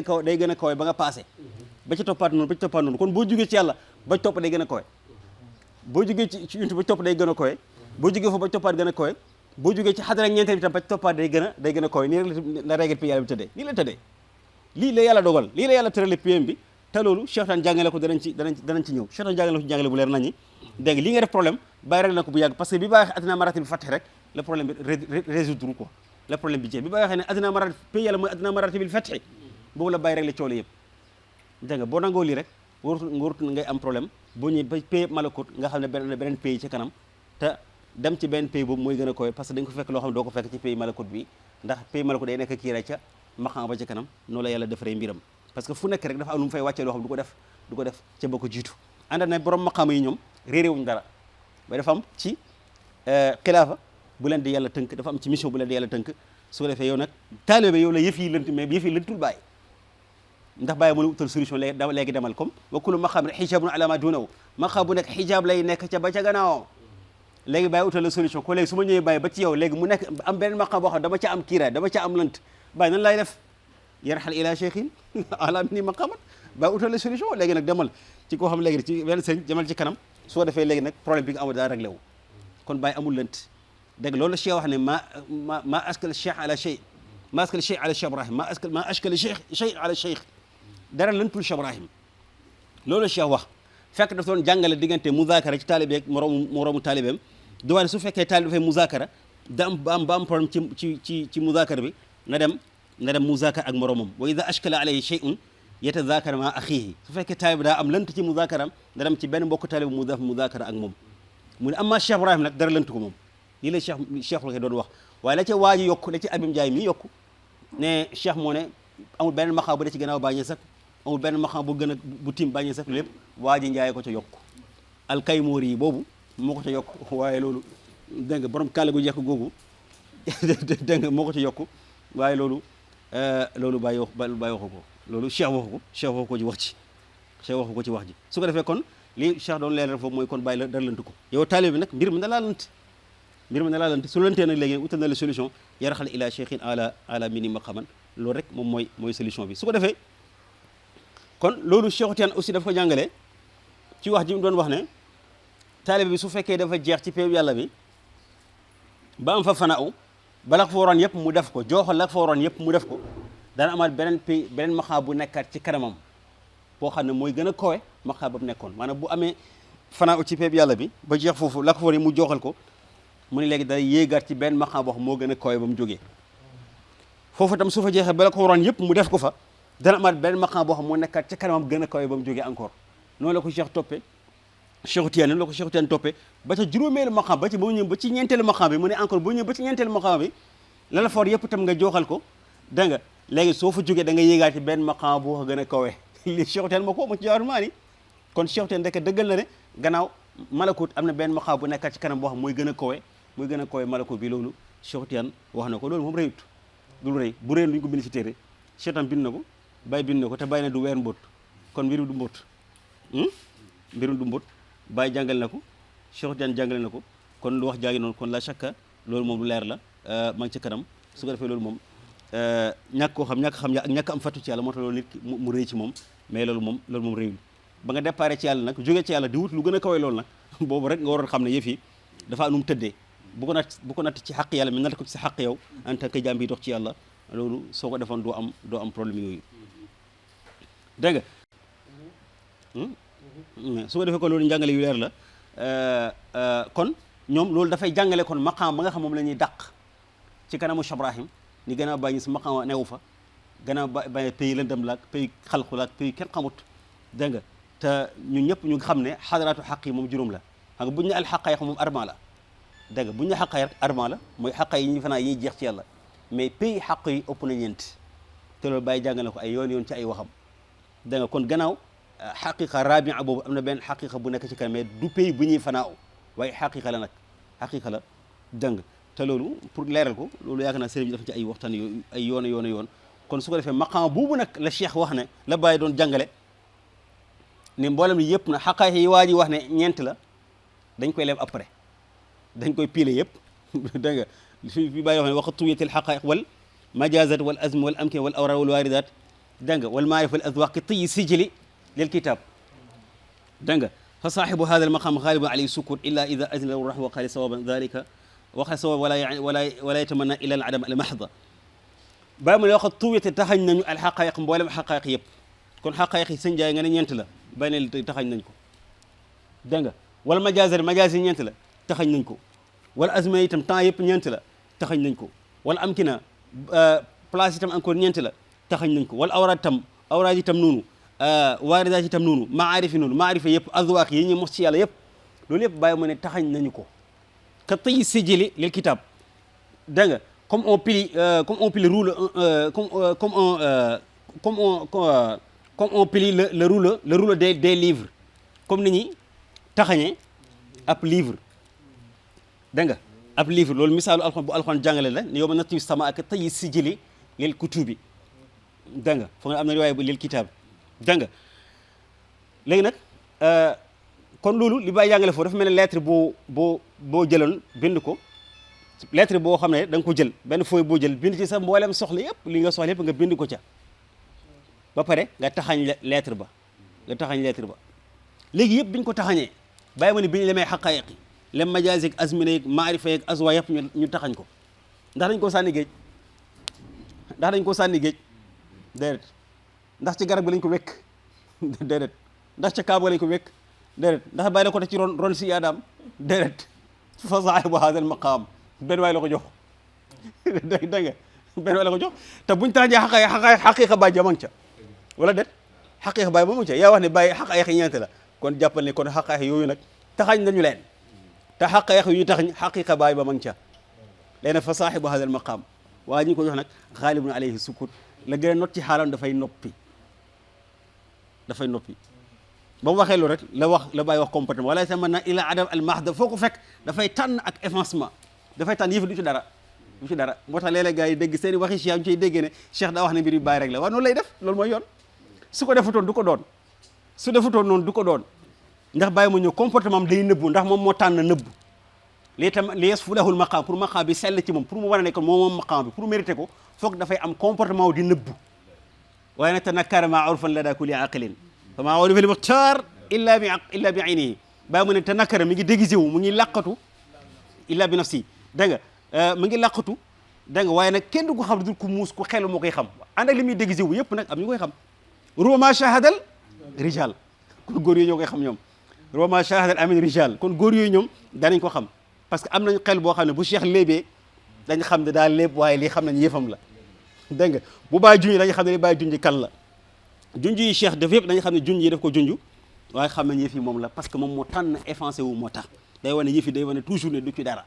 a kawe ba nga passé ba ci toppaat noonu kon boo jugee ci yàlla ba topp day gën a kawe boo jugee ci untu ba topp day gën a kawe boo jugee foofu ba toppaat gën a kawe boo jugee ci xadara ñeenteel bi tam ba toppaat day gën a kawe nii rek la règle pay yàlla bi tëddee nii la tëddee lii la yàlla dogal lii la yàlla tërale PM bi te loolu Cheikh Tan jàngale ko danañ ci ñëw Cheikh Tan jàngale ko jàngale bu leer nañi dégg nga li nga def problème bàyyi rek na ko bu yàgg parce que bi bàyyi waxee adna marati bi fàtte rek le problème bi résoudre quoi le problème bi jeex bi bàyyi waxee ne adna marati pay yàlla mooy adna marati bil fàtte boobu la bàyyi rek la coole yëpp dégg nga boo nangoo lii rek warut ngay am problème boo ñëwee ba pay malakut nga xam ne beneen pays ci kanam te dem ci benn pays boobu mooy gën a koy parce que dañ ko fekk loo xam ne doo ko fekk ci pays malakut bi ndax pays malakut day nekk kii rek ca maqaam ba ci kanam noonu la yàlla defaree mbiram parce que fu nekk rek dafa am lu mu fay wàccee loo xam du ko def ca ba ko jiitu ànd na borom maqaama yi ñoom réeréewuñ dara ba dafa am ci xilaafa bu leen di yàlla tënk dafa am ci mission bu leen di yàlla tënk su ko defee yow nag taalibe yow la yëf yi lënt mais yëf yi lëntul bàyyi ndax bàyyi mën a utal solution léegi demal comme wa kullu maqaam ne xijaabun ala ma dunahu maqaam bu nekk xijaab lay nekk ca ba ca gannaawam léegi bàyyi utal la solution ko léegi su ma ñëwee bàyyi ba ci yow léegi mu nekk am benn maqaam boo xam dama ca am kiiraay dama ca am lënt bàyyi nan laay def yarxal ila cheikhin ala ni maqamat bàyyi utal la solution léegi nag demal ci koo xam léegi ci benn sëriñ demal ci kanam soo defee léegi nag problème bi nga amul daa réglé wu kon bàyyi amul lënt dégg loolu la cheikh wax ne ma askal cheikh ala cheikh ma askal cheikh ala cheikh Ibrahim ma askal cheikh ala cheikh dara lëntul cheikh Ibrahim loolu la cheikh wax fekk daf doon jàngale diggante muzaakara ci taalibe ak moroomu taalibeem du wax ne su fekkee taalibe dafay muzaakara da am ba am problème ci muzaakara bi na dem muzaakara ak moroomam wa ida ashkala alayhi shay'un yatazaakara ma axiihi su fekkee taalibe daa am lënt ci muzaakaram da dem ci benn mbokk taalibe mu def muzaakara ak moom mu ne amma cheikh Ibrahim nag dara lënt ko moom lii la cheikh la doon wax waaye la ca waa ji yokku la ci Abim Njaay mi yokku ne cheikh moo ne amul benn maqaam bu de ci gannaaw bàññee sax amul benn maqaam bu gën a bu tim bàññee sax lépp waa ji Njaay ko ca yokku alkaymoor yi boobu moo ko ca yokku waaye loolu dégg nga borom kàlla gu jekk googu dégg nga moo ko ca yokku waaye loolu bàyyi waxu ko loolu cheikh waxu ko ci wax ci cheikh waxu ko ci wax ji su ko defee kon lii cheikh doon leeral foofu mooy kon bàyyi la dara lënt ko yow taalibe bi nag mbir mi na laa lënt su lëntee nag léegi utal na la solution yaraxal ila cheikhin ala mini maqaman loolu rek moom mooy solution bi su ko defee kon loolu Cheikh Tidiane aussi dafa ko jàngale ci wax ji mu doon wax ne taalibe bi su fekkee dafa jeex ci péew yàlla bi ba am fa fanaaw bala ko fa waroon yëpp mu def ko jooxal la ko fa waroon yëpp mu def ko dana amaat beneen maqaam bu nekkaat ci kanamam boo xam ne mooy gën a kowe maqaam ba mu nekkoon maanaam bu amee fanaaw ci péew yàlla bi ba jeex foofu la ko fa war mu jooxal ko mu ne léegi day yéegaat ci benn maqaam boo xam moo gën a kowe ba mu jógee foofu itam su fa jeexee bala ko waroon yëpp mu def ko fa dana amaat benn maqaam boo xam moo nekkaat ca kanamam gën a kawe ba mu jógee encore noonu la ko Cheikh toppee Cheikh Tidiane noonu la ko Cheikh Tidiane toppee ba ca juróomeelu maqaam ba mu ñëw ba ci ñeenteelu maqaam bi mu ne encore boo ñëw ba ci ñeenteelu maqaam bi la for yëpp itam nga jooxal ko dégg nga léegi soo fa jógee da nga yéegaat ci benn maqaam boo gën a kawe li Cheikh Tidiane moo ko mu ci jawar maa ni kon Cheikh Tidiane ndeke dëggal na ne gannaaw malakut am na benn maqaam bu nekkaat ci kanam boo xam mooy gën a kawe malakut bi loolu Cheikh Tidiane wax na ko loolu moom réyut dul rëy bu réy lu ñu ko bind ci téere Cheikh tam bind na ko Baye bind na ko te Baye na du weer mbóot kon mbiru du mbóot Baye jàngal na ko Cheikh Tidiane jàngale na ko kon lu wax jaagi noonu kon la chaque loolu moom lu leer la ma ngi ci kanam su ko defee loolu moom ñàkk koo xam ñàkk xam ak ñàkk am fàttu ci yàlla moo tax loolu nit ki mu rëy ci moom mais loolu moom réyul ba nga déparé ci yàlla nag jógee ci yàlla di wut lu gën a kawe loolu nag boobu rek nga waroon xam ne yëf yi dafa nu mu tëddee bu ko natt ci xaq yàlla mais natt ko ci sa xaq yow en tant que jaam bi dox ci yàlla loolu soo ko defoon doo am problème yooyu dégg nga su ko defee kon loolu njàngale yu leer la kon ñoom loolu dafay jàngale kon maqaam ba nga xam moom la ñuy dàq ci kanamu Cheikh Ibrahim ni gën a bàyyi si maqaam newu fa gën a bàyyi pays lëndëm laak pays xalqu laak pays kenn xamut dégg nga te ñun ñëpp ñu xam ne xadaraatu xaq yi moom juróom la xam nga buñu ne al xaqaayiq moom arma la dégg nga bu ñu ne xaqaayiq arma la mooy xaqa yi ñu fanaa yiy jeex ci yàlla mais pays xaq yi ëpp na ñeent te loolu bàyyi jàngale ko ay yoon ci ay waxam dégg nga kon gannaaw xaqiqa rabia boobu am na benn xaqiqa bu nekk ci kanam mais du pays bu ñuy fanaaw waaye xaqiqa la nag xaqiqa la dégg nga te loolu pour leeral ko loolu yaakaar naa sëriñ bi dafa ci ay waxtaan yooyu ay yoon kon su ko defee maqaam boobu nag la cheikh wax ne la bàyyi doon jàngale ni mboolem li yëpp na xaqaayiq yi waa ji wax ne ñeent la dañ koy leb après dañ koy piile yëpp dégg nga fi bàyyi wax ne waxa tuwiyatil xaqaayiq wal majazat wal azm wal amkin wal awra wal waridat dégg nga wal maarif wal azwaq tiyi sijili lil kitab dégg nga fa saaxibu hada al maqam xaalibun alayhi sukut illa ida azina lahu rahma wa qaali sawaban dalika waxa sawab wala yatamanna illa al adam al mahda bàyyi mu ne waxa tuwiyate taxañ nañu al xaqaayiq mboolem xaqaayiq yëpp kon xaqaayiq yi sëñ Jaay nga ne ñeent la bàyyi ne taxañ nañ ko dégg nga wal majazat majaaz yi ñeent la taxañ nañ ko wala azma itam temps yëpp ñeent la taxañ nañ ko wala amkina place itam encore ñeent la taxañ nañ ko wala awraad itam noonu waaridaat itam noonu maarif yi noonu maarifa yëpp azwaaq yi ñu mos ci yàlla yëpp loolu yëpp bàyyi mu ne taxañ nañu ko ka tey sijili lil kitab dégg nga comme on plie roule comme on plie le rouleau des livres comme ni ñi taxañee ab livre dégg nga ab livre loolu misaalu alxuraan bu alxuraan jàngale la ni yow ma natwi sama ak tey sijili lil kutubi dégg nga foog nga am na riwaaya bu lil kitab dégg nga léegi nag kon loolu li bàyyi jàngale foofu dafa mel ne lettre boo jëloon bind ko lettre boo xam ne da nga ko jël benn fooy boo jël bind ci sa mboolem soxla yëpp li nga soxla yëpp nga bind ko ca ba pare nga taxañ lettre ba léegi yëpp biñ ko taxañee bàyyi ma ne bi ñu lemee xaqaayiq yi lem majaaz yeeg azmina yeeg maarifa yeeg azwa yëpp ñu taxañ ko ndax dañ koo sànni géej déedéet ndax ci garab gi lañ ko wekk déedéet ndax ca kaaba lañ ko wekk déedéet ndax bàyyi la ko te ci ron si yaadaam déedéet fa saahibu haadal maqaam benn waay la ko jox dégg nga benn waay la ko jox te buñ taxajee xaqiiqa bàyyi ja ma ngi ca wala déet xaqiiqa bàyyi ba mu ca yaa wax ne bàyyi xaqaayiq yi ñeent la kon jàppal ne kon xaqaayiq yooyu nag taxañ nañu leen te xaqaayiq yu ñu taxañ xaqiiqa bàyyi ba ma ngi ca léegi fa saahibu haadal maqaam waa ñu ko jox nag xaalibun alayhi sukut la gën a not ci xaalam dafay noppi ba mu waxee loolu rek la bàyyi wax comportement wala sa mën na ila adam al mahda foo ko fekk dafay tànn ak effacement dafay tànn yëf du ci dara moo tax léeg-léeg gars yi dégg seen i waxi cheikh ñu ciy déggee ne cheikh daa wax ne mbir yu bàyyi rek la waaw noonu lay def loolu mooy yoon su ko defutoon du ko doon noonu du ko doon ndax bàyyi ma ñëw comportement am day nëbbu ndax moom moo tànn nëbbu lii tam li yes fu lahul maqaam pour maqaam bi sell ci moom pour mu wane ne kon moom maqaam bi pour mériter ko foog dafay am comportement wu di nëbbu waaye nag tanakkara maa urfan lada kulli aqilin fa maa urifa li muxtaar illa bi aynihi bàyyi mu ne tanakkara mi ngi déguisé wu mu ngi làqatu illa bi nafsi dégg nga mu ngi làqatu dégg nga waaye nag kenn du ko xam du ku muus ku xelu moo koy xam ànd ak li muy déguisé wu yëpp nag am ñu koy xam ruba shahadal rijal kon góor yooyu ñoo koy xam ñoom ruba shahadal amin rijal kon góor yooyu ñoom danañ ko xam parce que am nañ xel boo xam ne bu cheikh léebee dañ xam ne daal léeb waaye lii xam nañ yëfam la dégg nga bu bàyyi junj dañu xam ne li bàyyi junj kan la junj yi cheikh def yëpp dañu xam ne junj yi daf ko junj waaye xam nañ yëf yi moom la parce que moom moo tànn effacé wu moo tax day wane yëf yi day wane toujours ne du ci dara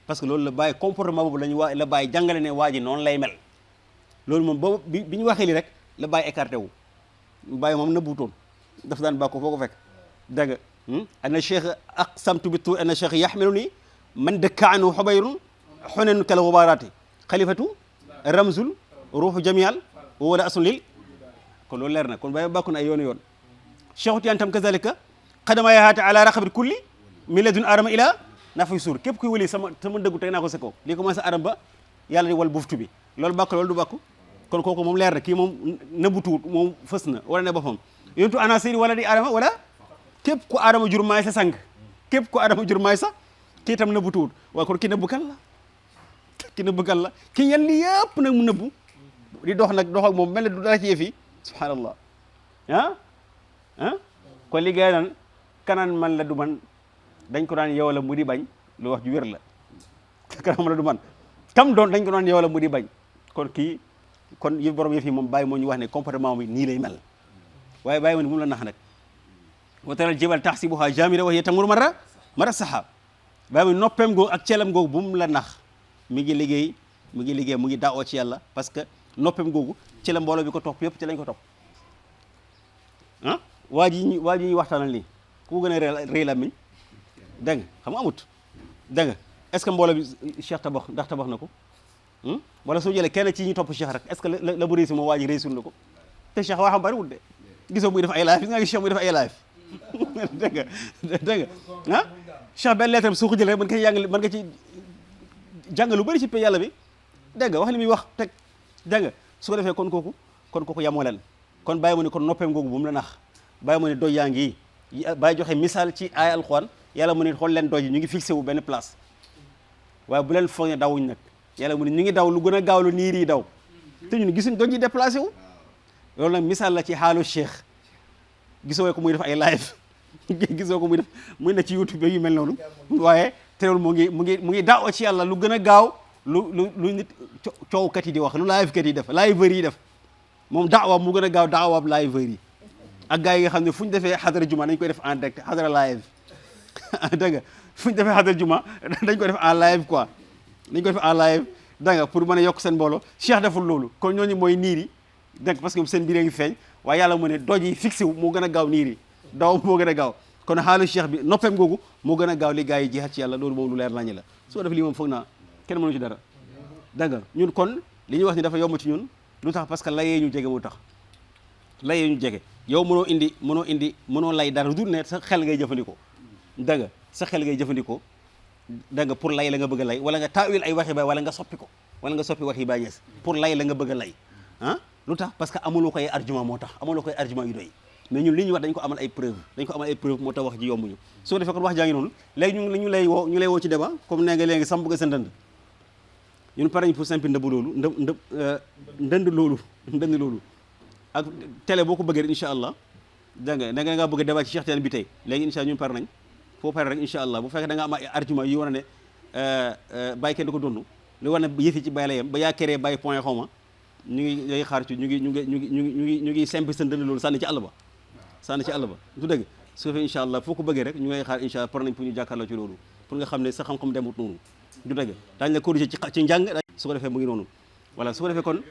parce que loolu la bàyyi comportement boobu la bàyyi jàngale ne waa ji noonu lay mel loolu moom boobu bi ñu waxee li rek la bàyyi écarté wu bàyyi moom nëbbutoon daf daan bàkko foo ko fekk dégg nga ana cheikh aqsamtu bi tuur ana cheikh yaxmilu ni man dëkka anu xubayrun xunen kal xubaaraati xalifatu ramzul ruuxu jamial wala asun lil kon loolu leer na kon bàyyi bàkku na ay yoon cheikhu tiyaan tam kazalika xadama yahaate ala raqabil kulli min ladun arama ila naafay suur képp kuy wëli sama dëggu teg naa ko sa kaw lii commencé aram ba yàlla di wal buftu bi loolu bàkk loolu du bàkku kon kooku moom leer na kii moom nëbbutuwut moom fës na wala ne boppam yontu ana sayyidu wala di Adama wala képp ku Adama jur maay sa sang képp ku Adama jur maay sa kii itam nëbbu tuut waaye kon ki nëbbu kan la ki nëbbu kan la ki yan li yëpp nag mu nëbbu di dox nag dox ak moom mel ne du dara ci yëf yi subhanallah kon li gay naan kanaan man la du man dañ ko daan yow la mu di bañ lu wax ju wér la kanaan man la du man kam doon dañ ko daan yow la mu di bañ kon kii kon yëf borom yëf yi moom bàyyi moo ñu wax ne comportement bi nii lay mel waaye bàyyi ma ne mu la nax nag wa taral jibal tahsibuha jamida wa hiya tamurru marra sahab bàyyi ma noppeem googu ak ceelam googu bu mu la nax mi ngi liggéey mu ngi daawoo ci yàlla parce que noppeem googu ci la mbooloo bi ko topp yëpp ci lañ ko topp waa ji ñuy waxtaanal nii ku gën a rëy la miñ dégg nga xam nga amut dégg nga est-ce que mbooloo bi Cheikh tabax na ko wala soo jëlee kenn ci ñi topp Cheikh rek est-ce que la bu réussi moom waa ji réussir na ko te Cheikh waa xam bariwul de gisoo muy def ay live gis nga Cheikh muy def ay live dégg nga Cheikh benn lettre bi soo ko jëlee mën nga ci jàng lu bëri ci pay yàlla bi dégg nga wax li muy wax teg dégg nga su ko defee kon kooku yamoo leen kon bàyyi ma ne kon noppeem googu bu mu la nax bàyyi ma ne doj yaa ngi bàyyi joxe misaal ci ay alxuraan yàlla mu ne xool leen doj yi ñu ngi fixé wu benn place waaye bu leen foog ne dawuñ nag yàlla mu ne ñu ngi daw lu gën a gaaw lu niir yi daw te ñun gisuñ doj yi déplacé wu loolu nag misaal la ci xaalu Cheikh gisoo ko muy def ay live gisoo ko muy na ci YouTube yu mel noonu waaye teewul mu ngi daaw ci yàlla lu gën a gaaw lu nit coowkat yi di wax lu live kat yi def liveur yi def moom daawa mu gën a gaaw daawaab liveur yi ak gars yi nga xam ne fu ñu defee xadara juma dañ koy def en direct xadara live dégg nga fu ñu defee xadara juma dañ koy def en live quoi dañ koy def en live dégg nga pour mën a yokk seen mbooloo Cheikh deful loolu kon ñooñu mooy niir yi dégg parce que seen biir a ngi feeñ waaye yàlla mu ne doj yi fixé wu moo gën a gaaw niir yi daw moo gën a gaaw kon xaalu Cheikh bi noppeem googu moo gën a gaaw li gars yi jihaat ci yàlla loolu moom lu leer nañu la soo def lii moom foog naa kenn mënu ci dara dégg nga ñun kon li ñuy wax ni dafa yomb ci ñun lu tax parce que layee ñu jege moo tax layee ñu jege yow mënoo lay dara du ne sa xel ngay jëfandikoo dégg nga sa xel ngay jëfandikoo dégg nga pour lay la nga bëgg a lay wala nga taawil ay waxi ba wala nga soppi ko wala nga soppi waxi Baay Ñas pour lay la nga bëgg a lay lu tax parce que amuloo koy argument moo tax amuloo koy argument yu doy mais ñun li ñuy wax dañ ko amal ay preuve moo tax wax ji yombuñu soo defee kon wax jaa ngi noonu léegi ñu lay woo ci débat comme nee nga léegi samp nga sa ndënd ñun pare ñu pour simpi ndëbb loolu ndënd loolu ak télé boo ko bëggee rek incha allah da nga bëgg a débat ci Cheikh Tidiane bi tey léegi incha allah ñun pare nañ foo pare rek incha allah bu fekkee da nga am ay argument yu war a ne bàyyi kenn du ko donn lu war ne yëfi ci bàyyi la yem ba yaa créé bàyyi point xaw ma ñu ngi lay xaar ci ñu ngi simpi sa ndënd loolu sànni ci àll ba du dëgg su ko defee incha allah foo ko bëggee rek ñu ngi lay xaar incha allah pare nañ pour ñu jàkkaarloo ci loolu pour nga xam ne sa xam-xam demut noonu du dëgg daañu la corriger ci njàng su ko defee mu ngi noonu voilà su ko defee kon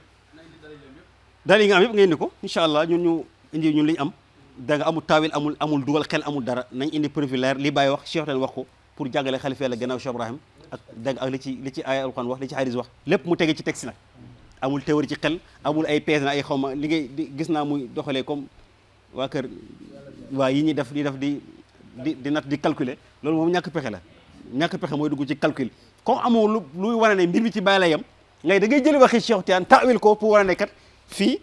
daal yi nga am yëpp nga indi ko incha allah ñu indi ñun li ñu am da nga amul taawil amul dugal xel amul dara nañ indi preuve leer li Baye wax Cheikh wax ko pour jàngale xalifa la gannaaw Cheikh Ibrahim ak dégg ak li ci ay alxuraan wax li ci hadis wax lépp mu tege ci texte nag amul théorie ci xel amul ay peese na ay xawma li ngay gis naa muy doxalee comme waa kër waa yi ñuy def di nat di calculer loolu moom ñàkk pexe mooy dugg ci calcul comme amoo luy wane ne mbir mi ci Baye la yem ngay da ngay jëli waxi Cheikh Tidiane taawil ko pour wane ne kat fii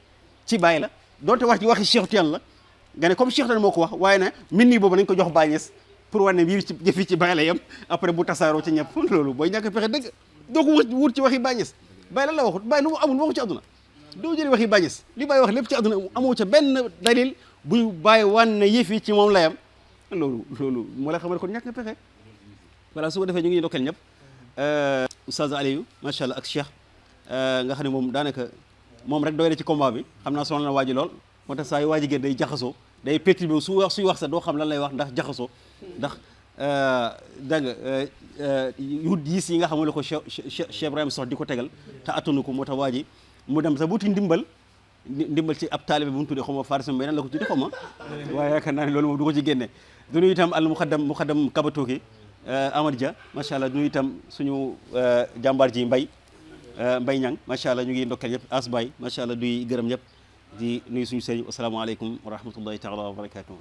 ci Baye la donte wax ci waxi Cheikh Tidiane la nga ne comme Cheikh Tidiane moo ko wax waaye ne min nii boobu nañ ko jox Baye Niass pour wane ne mbir ci jëfi ci Baye la yem après bu tasaaroo ci ñëpp loolu booy ñàkk pexe dëgg doo ko wut ci waxi Baye Niass Baye lan la waxut Baye lu mu amul waxu ci àdduna doo jëli waxi Baye Niass li Baye wax lépp ci àdduna amoo ca benn dalil buy Baye wane ne yëfi ci moom la yem loolu moo lay xamal kon ñàkk pexe voilà su ko defee ñu ngi ndokkeel ñëpp Oustaz Aliou macha allah ak Cheikh nga xam ne moom daanaka moom rek doy na ci combat bi xam naa sonal na waaji lool moo tax saa yu waaji génn day jaxasoo day perturbé suy wax sax doo xam lan lay wax ndax jaxasoo ndax dégg nga yu diis yi nga xam ne la ko Cheikh Ibrahima sox di ko tegal te attanu ko moo tax waaji mu dem sax buuti ndimbal ci ab taalibe bu mu tuddee xaw ma Faris Mbaye nan la ko tuddee xaw ma waaye yaakaar naa ne loolu moom du ko ci génne du nuyu itam al muxaddam Kabatooki Amad Dia macha allah du nuyu itam suñu jàmbaar ji Mbay Ñang macha allah ñu ngi ndokkeel ñëpp as bay macha allah duy gërëm ñëpp di nuyu suñu sëriñ asalaamaaleykum wa rahmatullahi taala wa barakatuh